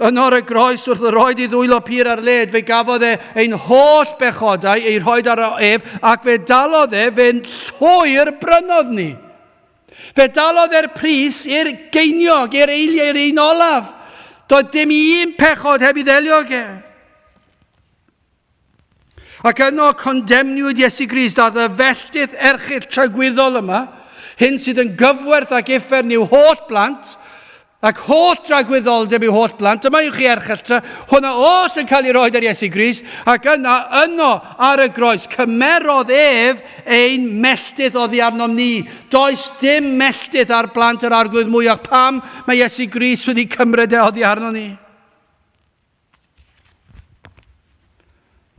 Yno ar y groes wrth roed i ddwylo pur ar led, fe gafodd e ein holl bechodau ei rhoed ar ef, ac fe dalodd e, fe'n llwyr brynodd ni. Fe dalodd e'r pris i'r geiniog, i'r eiliau, i'r un olaf. Doedd dim un pechod heb i ddelio ag e. Ac yno condemniwyd Iesu Grist a y felltith erchyll tragwyddol yma, hyn sydd yn gyfwerth ac uffern i'w holl blant, Ac holl dragwyddoldeb i'w holl blant, dyma yw chi erchylltra, hwnna oll yn cael ei roed ar Iesu Grist, ac yna, yno, ar y groes, cymerodd ef ein melltith oddi arnom ni. Does dim melltith ar blant yr Arglwydd mwyach. Pam mae Iesu Grist wedi cymryd e oddi arno ni?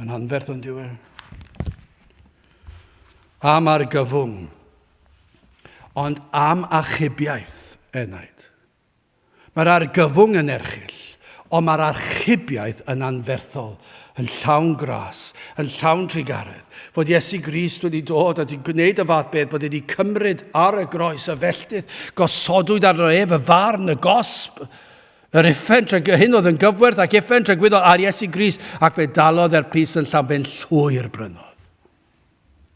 Mae'n anferth ond yw e. Am argyfwng, ond am achubiaeth enaid. Mae'r argyfwng yn erchyll, ond mae'r archubiaeth yn anferthol, yn llawn gras, yn llawn trugaredd. Fod Iesu Grist wedi dod a wedi gwneud y fath beth, bod wedi cymryd ar y groes y felltith, gosodwyd arno ef y farn, y gosb, Yr uffern trag hyn oedd yn gyfwerth ac uffern tragwyddol ar Iesu Grist, ac fe dalodd e'r pris yn llawn, fe'n llwyr brynodd.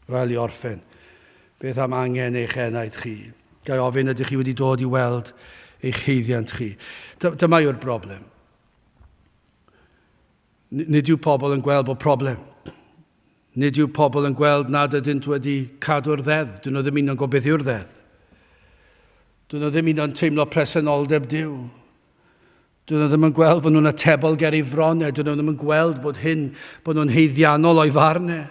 Wel, i orffen, beth am angen eich enaid chi? Ga i ofyn, ydych chi wedi dod i weld eich haeddiant chi? Dyma yw'r broblem. Nid yw pobl yn gweld bod problem. Nid yw pobl yn gweld nad ydynt wedi cadw'r ddeddf. Dyn nhw ddim un yn gwybod beth yw'r ddeddf. Dyn nhw ddim un yn teimlo presenoldeb Duw. Dyn nhw ddim yn gweld fod nhw'n atebol ger ei fron e. Dyn nhw ddim yn gweld bod hyn, bod nhw'n haeddiannol o'i farn e.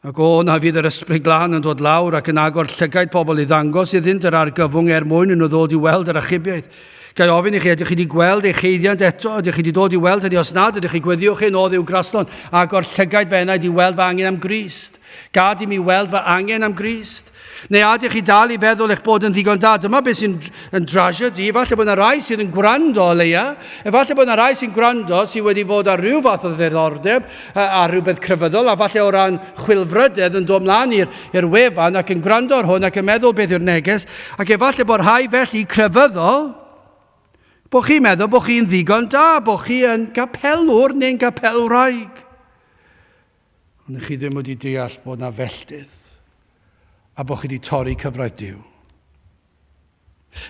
Ac o, na fydd yr Ysbryd Glân yn dod lawr ac yn agor llygaid pobl i ddangos iddynt yr argyfwng er mwyn i nhw ddod i weld yr achubiaeth. Ga i ofyn i chi, ydych chi wedi gweld eich haeddiant eto? Ydych chi wedi dod i weld hynny? Os nad ydych chi, gweddïwch hyn, O Dduw graslon, agor llygaid fy enaid i weld fy angen am Grist. Gad i mi weld fy angen am Grist. Neu a ydych chi dal i feddwl eich bod yn ddigon da? Dyma beth sy'n yn drasiedi. Efallai bod yna rai sydd yn gwrando o leia. Efallai bod yna rai sy'n gwrando sydd wedi fod ar rhyw fath o ddiddordeb a rhywbeth crefyddol, a falle o ran chwilfrydedd yn dod mlaen i'r wefan ac yn gwrando ar hwn ac yn meddwl beth yw'r neges. Ac efallai bod rhai felly crefyddol, bod chi'n meddwl bod chi'n ddigon da, bod chi yn gapelwr neu'n gapelwraig. Ond chi ddim wedi deall bod 'na felltith a bod chi wedi torri cyfraith Duw.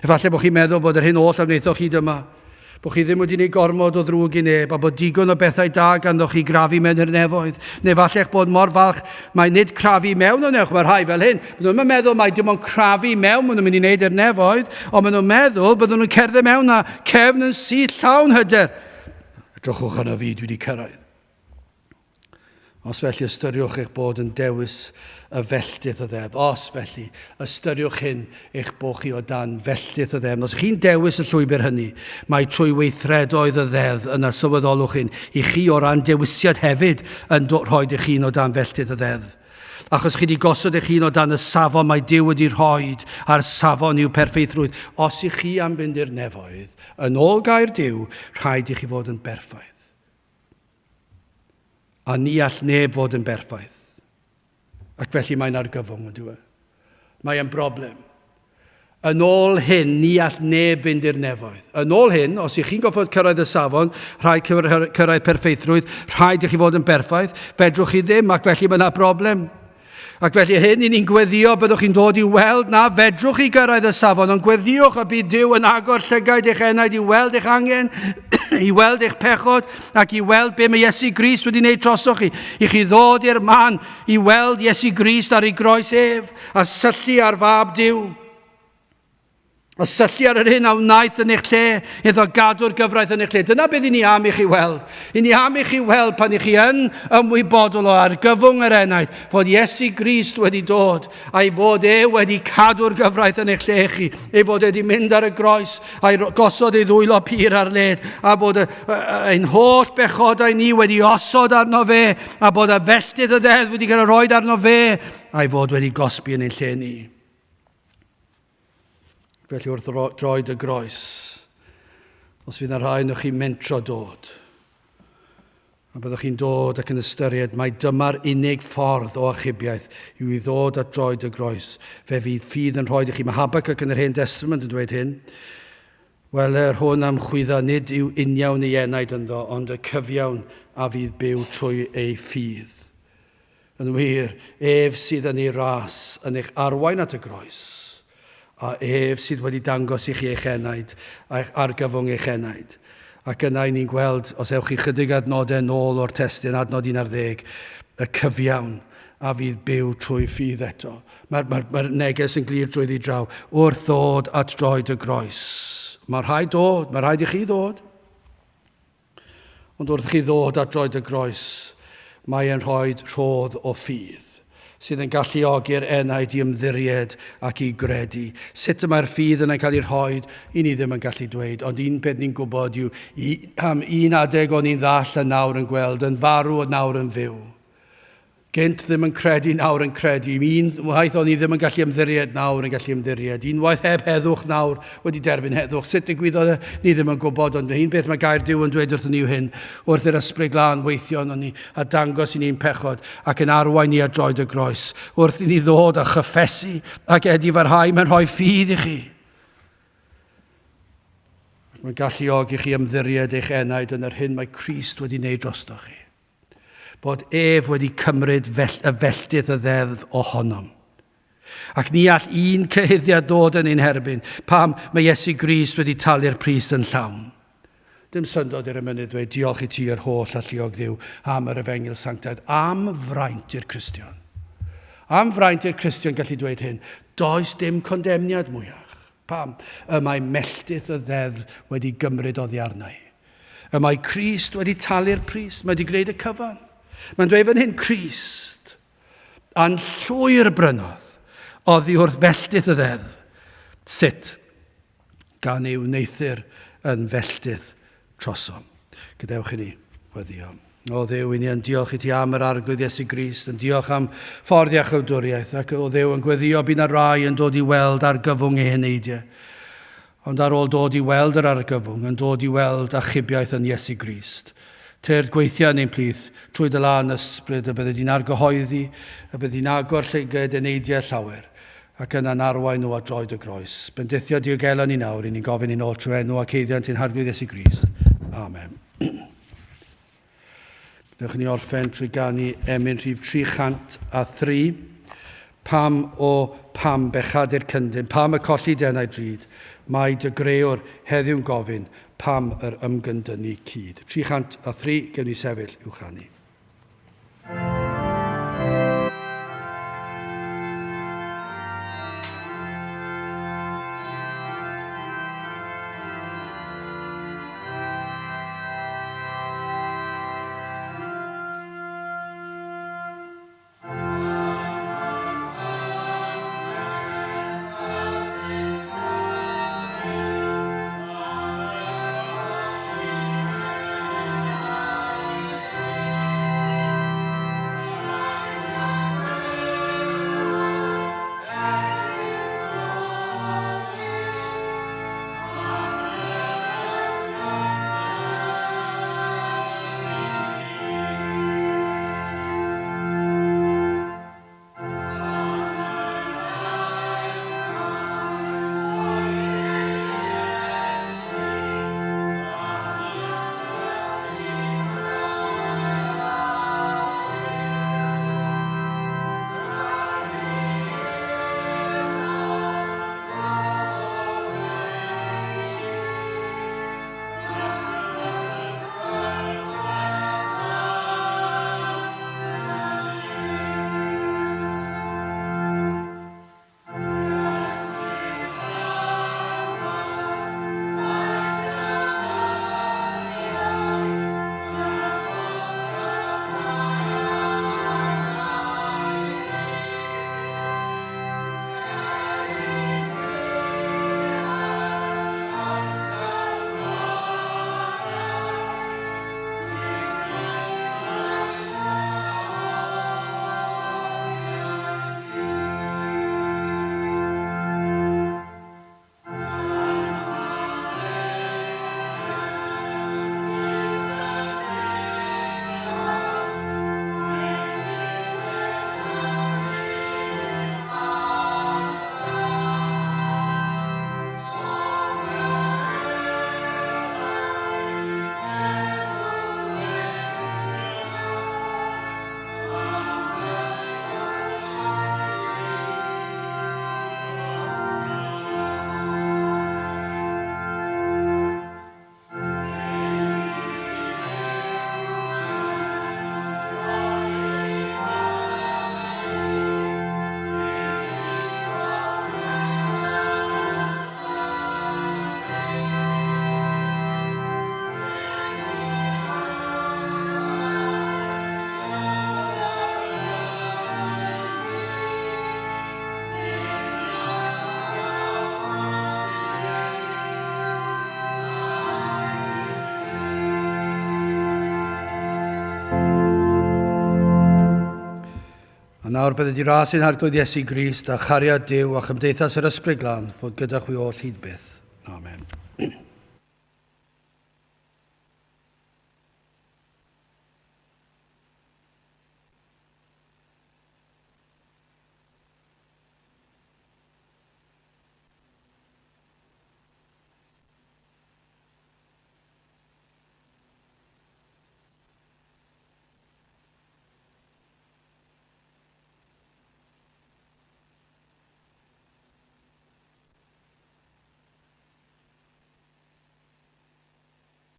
Efallai bod chi'n meddwl bod yr hyn oll a wnaethoch chi dyma, bod chi ddim wedi gwneud gormod o ddrwg i neb a bod digon o bethau da ganddoch chi grafu mewn i'r nefoedd. Neu falle eich bod mor falch mai nid crafu mewn o newch, mae rhai fel hyn. Maen nhw'n meddwl mai dim ond crafu mewn maen nhw'n mynd i wneud i'r nefoedd, ond maen nhw'n meddwl byddwn nhw'n cerdded mewn a cefn yn syth llawn hyder. Edrychwch arno fi, dwi wedi cyrraedd. Os felly, ystyriwch eich bod yn dewis y felltith o ddeddf. Os felly, ystyriwch hyn eich bod chi o dan felltith o ddeddf. Os chi'n dewis y llwybr hynny, mae trwy weithredoedd y ddeddf yna sylweddolwch hyn i chi o ran dewisiad hefyd yn rhoi eich hun o dan felltith y ddeddf. Achos chi wedi gosod eich hun o dan y safon mae Duw wedi rhoi, a'r safon yw perffeithrwydd. Os i chi am fynd i'r nefoedd, yn ôl gair Duw, rhaid i chi fod yn berffaith. A ni all neb fod yn berffaith. Ac felly mae'n argyfwng, yn dyw e? Mae e'n broblem. Yn ôl hyn, ni all neb fynd i'r nefoedd. Yn ôl hyn, os ych chi'n goffod cyrraedd y safon, rhaid cyrraedd perffeithrwydd, rhaid i chi fod yn berffaith, fedrwch chi ddim, ac felly mae yna broblem. Ac felly hyn i ni'n gweddio, byddwch chi'n dod i weld na fedrwch chi gyrraedd y safon, ond gweddiwch y bydd Duw yn agor llygaid eich enaid i weld eich angen, i weld eich pechod, ac i weld be mae Iesu Grist wedi wneud drosoch chi, i chi ddod i'r man i weld Iesu Grist ar ei groes ef, a syllu ar fab Duw. A syllu ar yr hyn a wnaeth yn eich lle, iddo gadw'r gyfraith yn eich lle. Dyna beth i ni am i chi weld. I ni am i chi weld pan i chi yn ymwybodol o argyfwng yr enaid, fod Iesu Grist wedi dod, a'i fod e wedi cadw'r gyfraith yn eich lle chi, ei fod e wedi mynd ar y groes, a'i gosod ei ddwylo pur ar led, a fod y, ein holl bechodau ni wedi osod arno fe, a bod y felltith y ddeddf wedi cael ei roed arno fe, a'i fod wedi gosbi yn ein lle ni. Felly wrth droed y groes, os fydd yna rhai ohonoch chi'n mentro dod, a byddwch chi'n dod ac yn ystyried mai dyma'r unig ffordd o achubiaeth yw i ddod at droed y groes, fe fydd ffydd yn rhoi i chi. Mae Habacuc yn yr Hen Testament yn dweud hyn. Wel, yr hwn am chwydda nid yw uniawn ei enaid ynddo, ond y cyfiawn a fydd byw trwy ei ffydd. Yn wir, ef sydd yn ei ras yn eich arwain at y groes, a ef sydd wedi dangos i chi eich enaid, a'ch argyfwng eich enaid. Ac yna i ni'n gweld, os ewch chi chydig adnodau nôl o'r testun, adnod 11, y cyfiawn a fydd byw trwy ffydd eto. Mae'r mae, mae neges yn glir drwyddi draw, wrth ddod at droed y groes. Mae rhaid dod, mae rhaid i chi ddod. Ond wrth chi ddod at droed y groes, mae e'n rhoi rhodd o ffydd, sydd yn galluogi'r enaid i ymddiried ac i gredu. Sut y mae'r ffydd yna'n cael ei rhoi, i ni ddim yn gallu dweud, ond un peth ni'n gwybod yw, i, am un adeg o'n i'n ddall a nawr yn gweld, yn farw a nawr yn fyw. Gynt ddim yn credu, nawr yn credu. Un waith o'n i ddim yn gallu ymddiried, nawr yn gallu ymddiried. Unwaith heb heddwch, nawr wedi derbyn heddwch. Sut digwyddodd e? Ni ddim yn gwybod, ond un beth mae gair Duw yn dweud wrthyn ni yw hyn. Wrth i'r Ysbryd Glân weithio ynon ni a dangos i ni'n pechod ac yn arwain ni at droed y groes. Wrth i ni ddod a chyffesu ac edifarhau, mae'n rhoi ffydd i chi. Ac mae'n galluogi chi ymddiried eich enaid yn yr hyn mae Crist wedi wneud drostoch chi. Bod ef wedi cymryd fell, y felltith y ddeddf ohonom. Ac ni all un cyhuddiad dod yn ein herbyn, pam mae Iesu Grist wedi talu'r pris yn llawn. Dim syndod i'r emynydd dweud diolch i ti yr holl alluog Dduw am yr efengyl sanctaidd, am fraint i'r Cristion. Am fraint i'r Cristion gallu dweud hyn, does dim condemniad mwyach. Pam? Y mae melltith y ddeddf wedi gymryd oddi arna i. Y mae Crist wedi talu'r pris, mae wedi gwneud y cyfan. Mae'n dweud fan hyn, Crist, a'n llwyr brynodd oddi wrth felltith y ddeddf. Sut? Gan ei wneuthur yn felltith trosom. Gadewch i ni weddio. O Dduw, i ni yn diolch i ti am yr Arglwydd Iesu Grist, yn diolch am ffordd iachawdwriaeth, ac o Dduw yn gweddio bu na rai yn dod i weld argyfwng eu heneidiau. Ond ar ôl dod i weld yr argyfwng, yn dod i weld achubiaeth yn Iesu Grist. Tyrd gweithia yn ein plith, trwy dy lân ysbryd, y byddi di'n argyhoeddi, y byddi di'n agor llygaid eneidiau llawer, ac yna'n arwain nhw at droed y groes. Bendithio diogela ni nawr, i ni'n gofyn i'n ôl trwy enw ac eiddiant ein Harglwydd Iesu Grist. Amen. Dewch ni orffen trwy ganu emyn rhif 303. Pam o pam bechadur cyndyn, pam y colli denau drud, mae dy grewr heddiw'n gofyn, pam yr ymgyndynnu cyd. 303, gewn ni sefyll i'w chanu. A nawr bydded i ras ein Harglwydd Iesu Grist a chariad Duw a chymdeithas yr Ysbryd Glân fod gyda chwi oll hyd byth. Amen.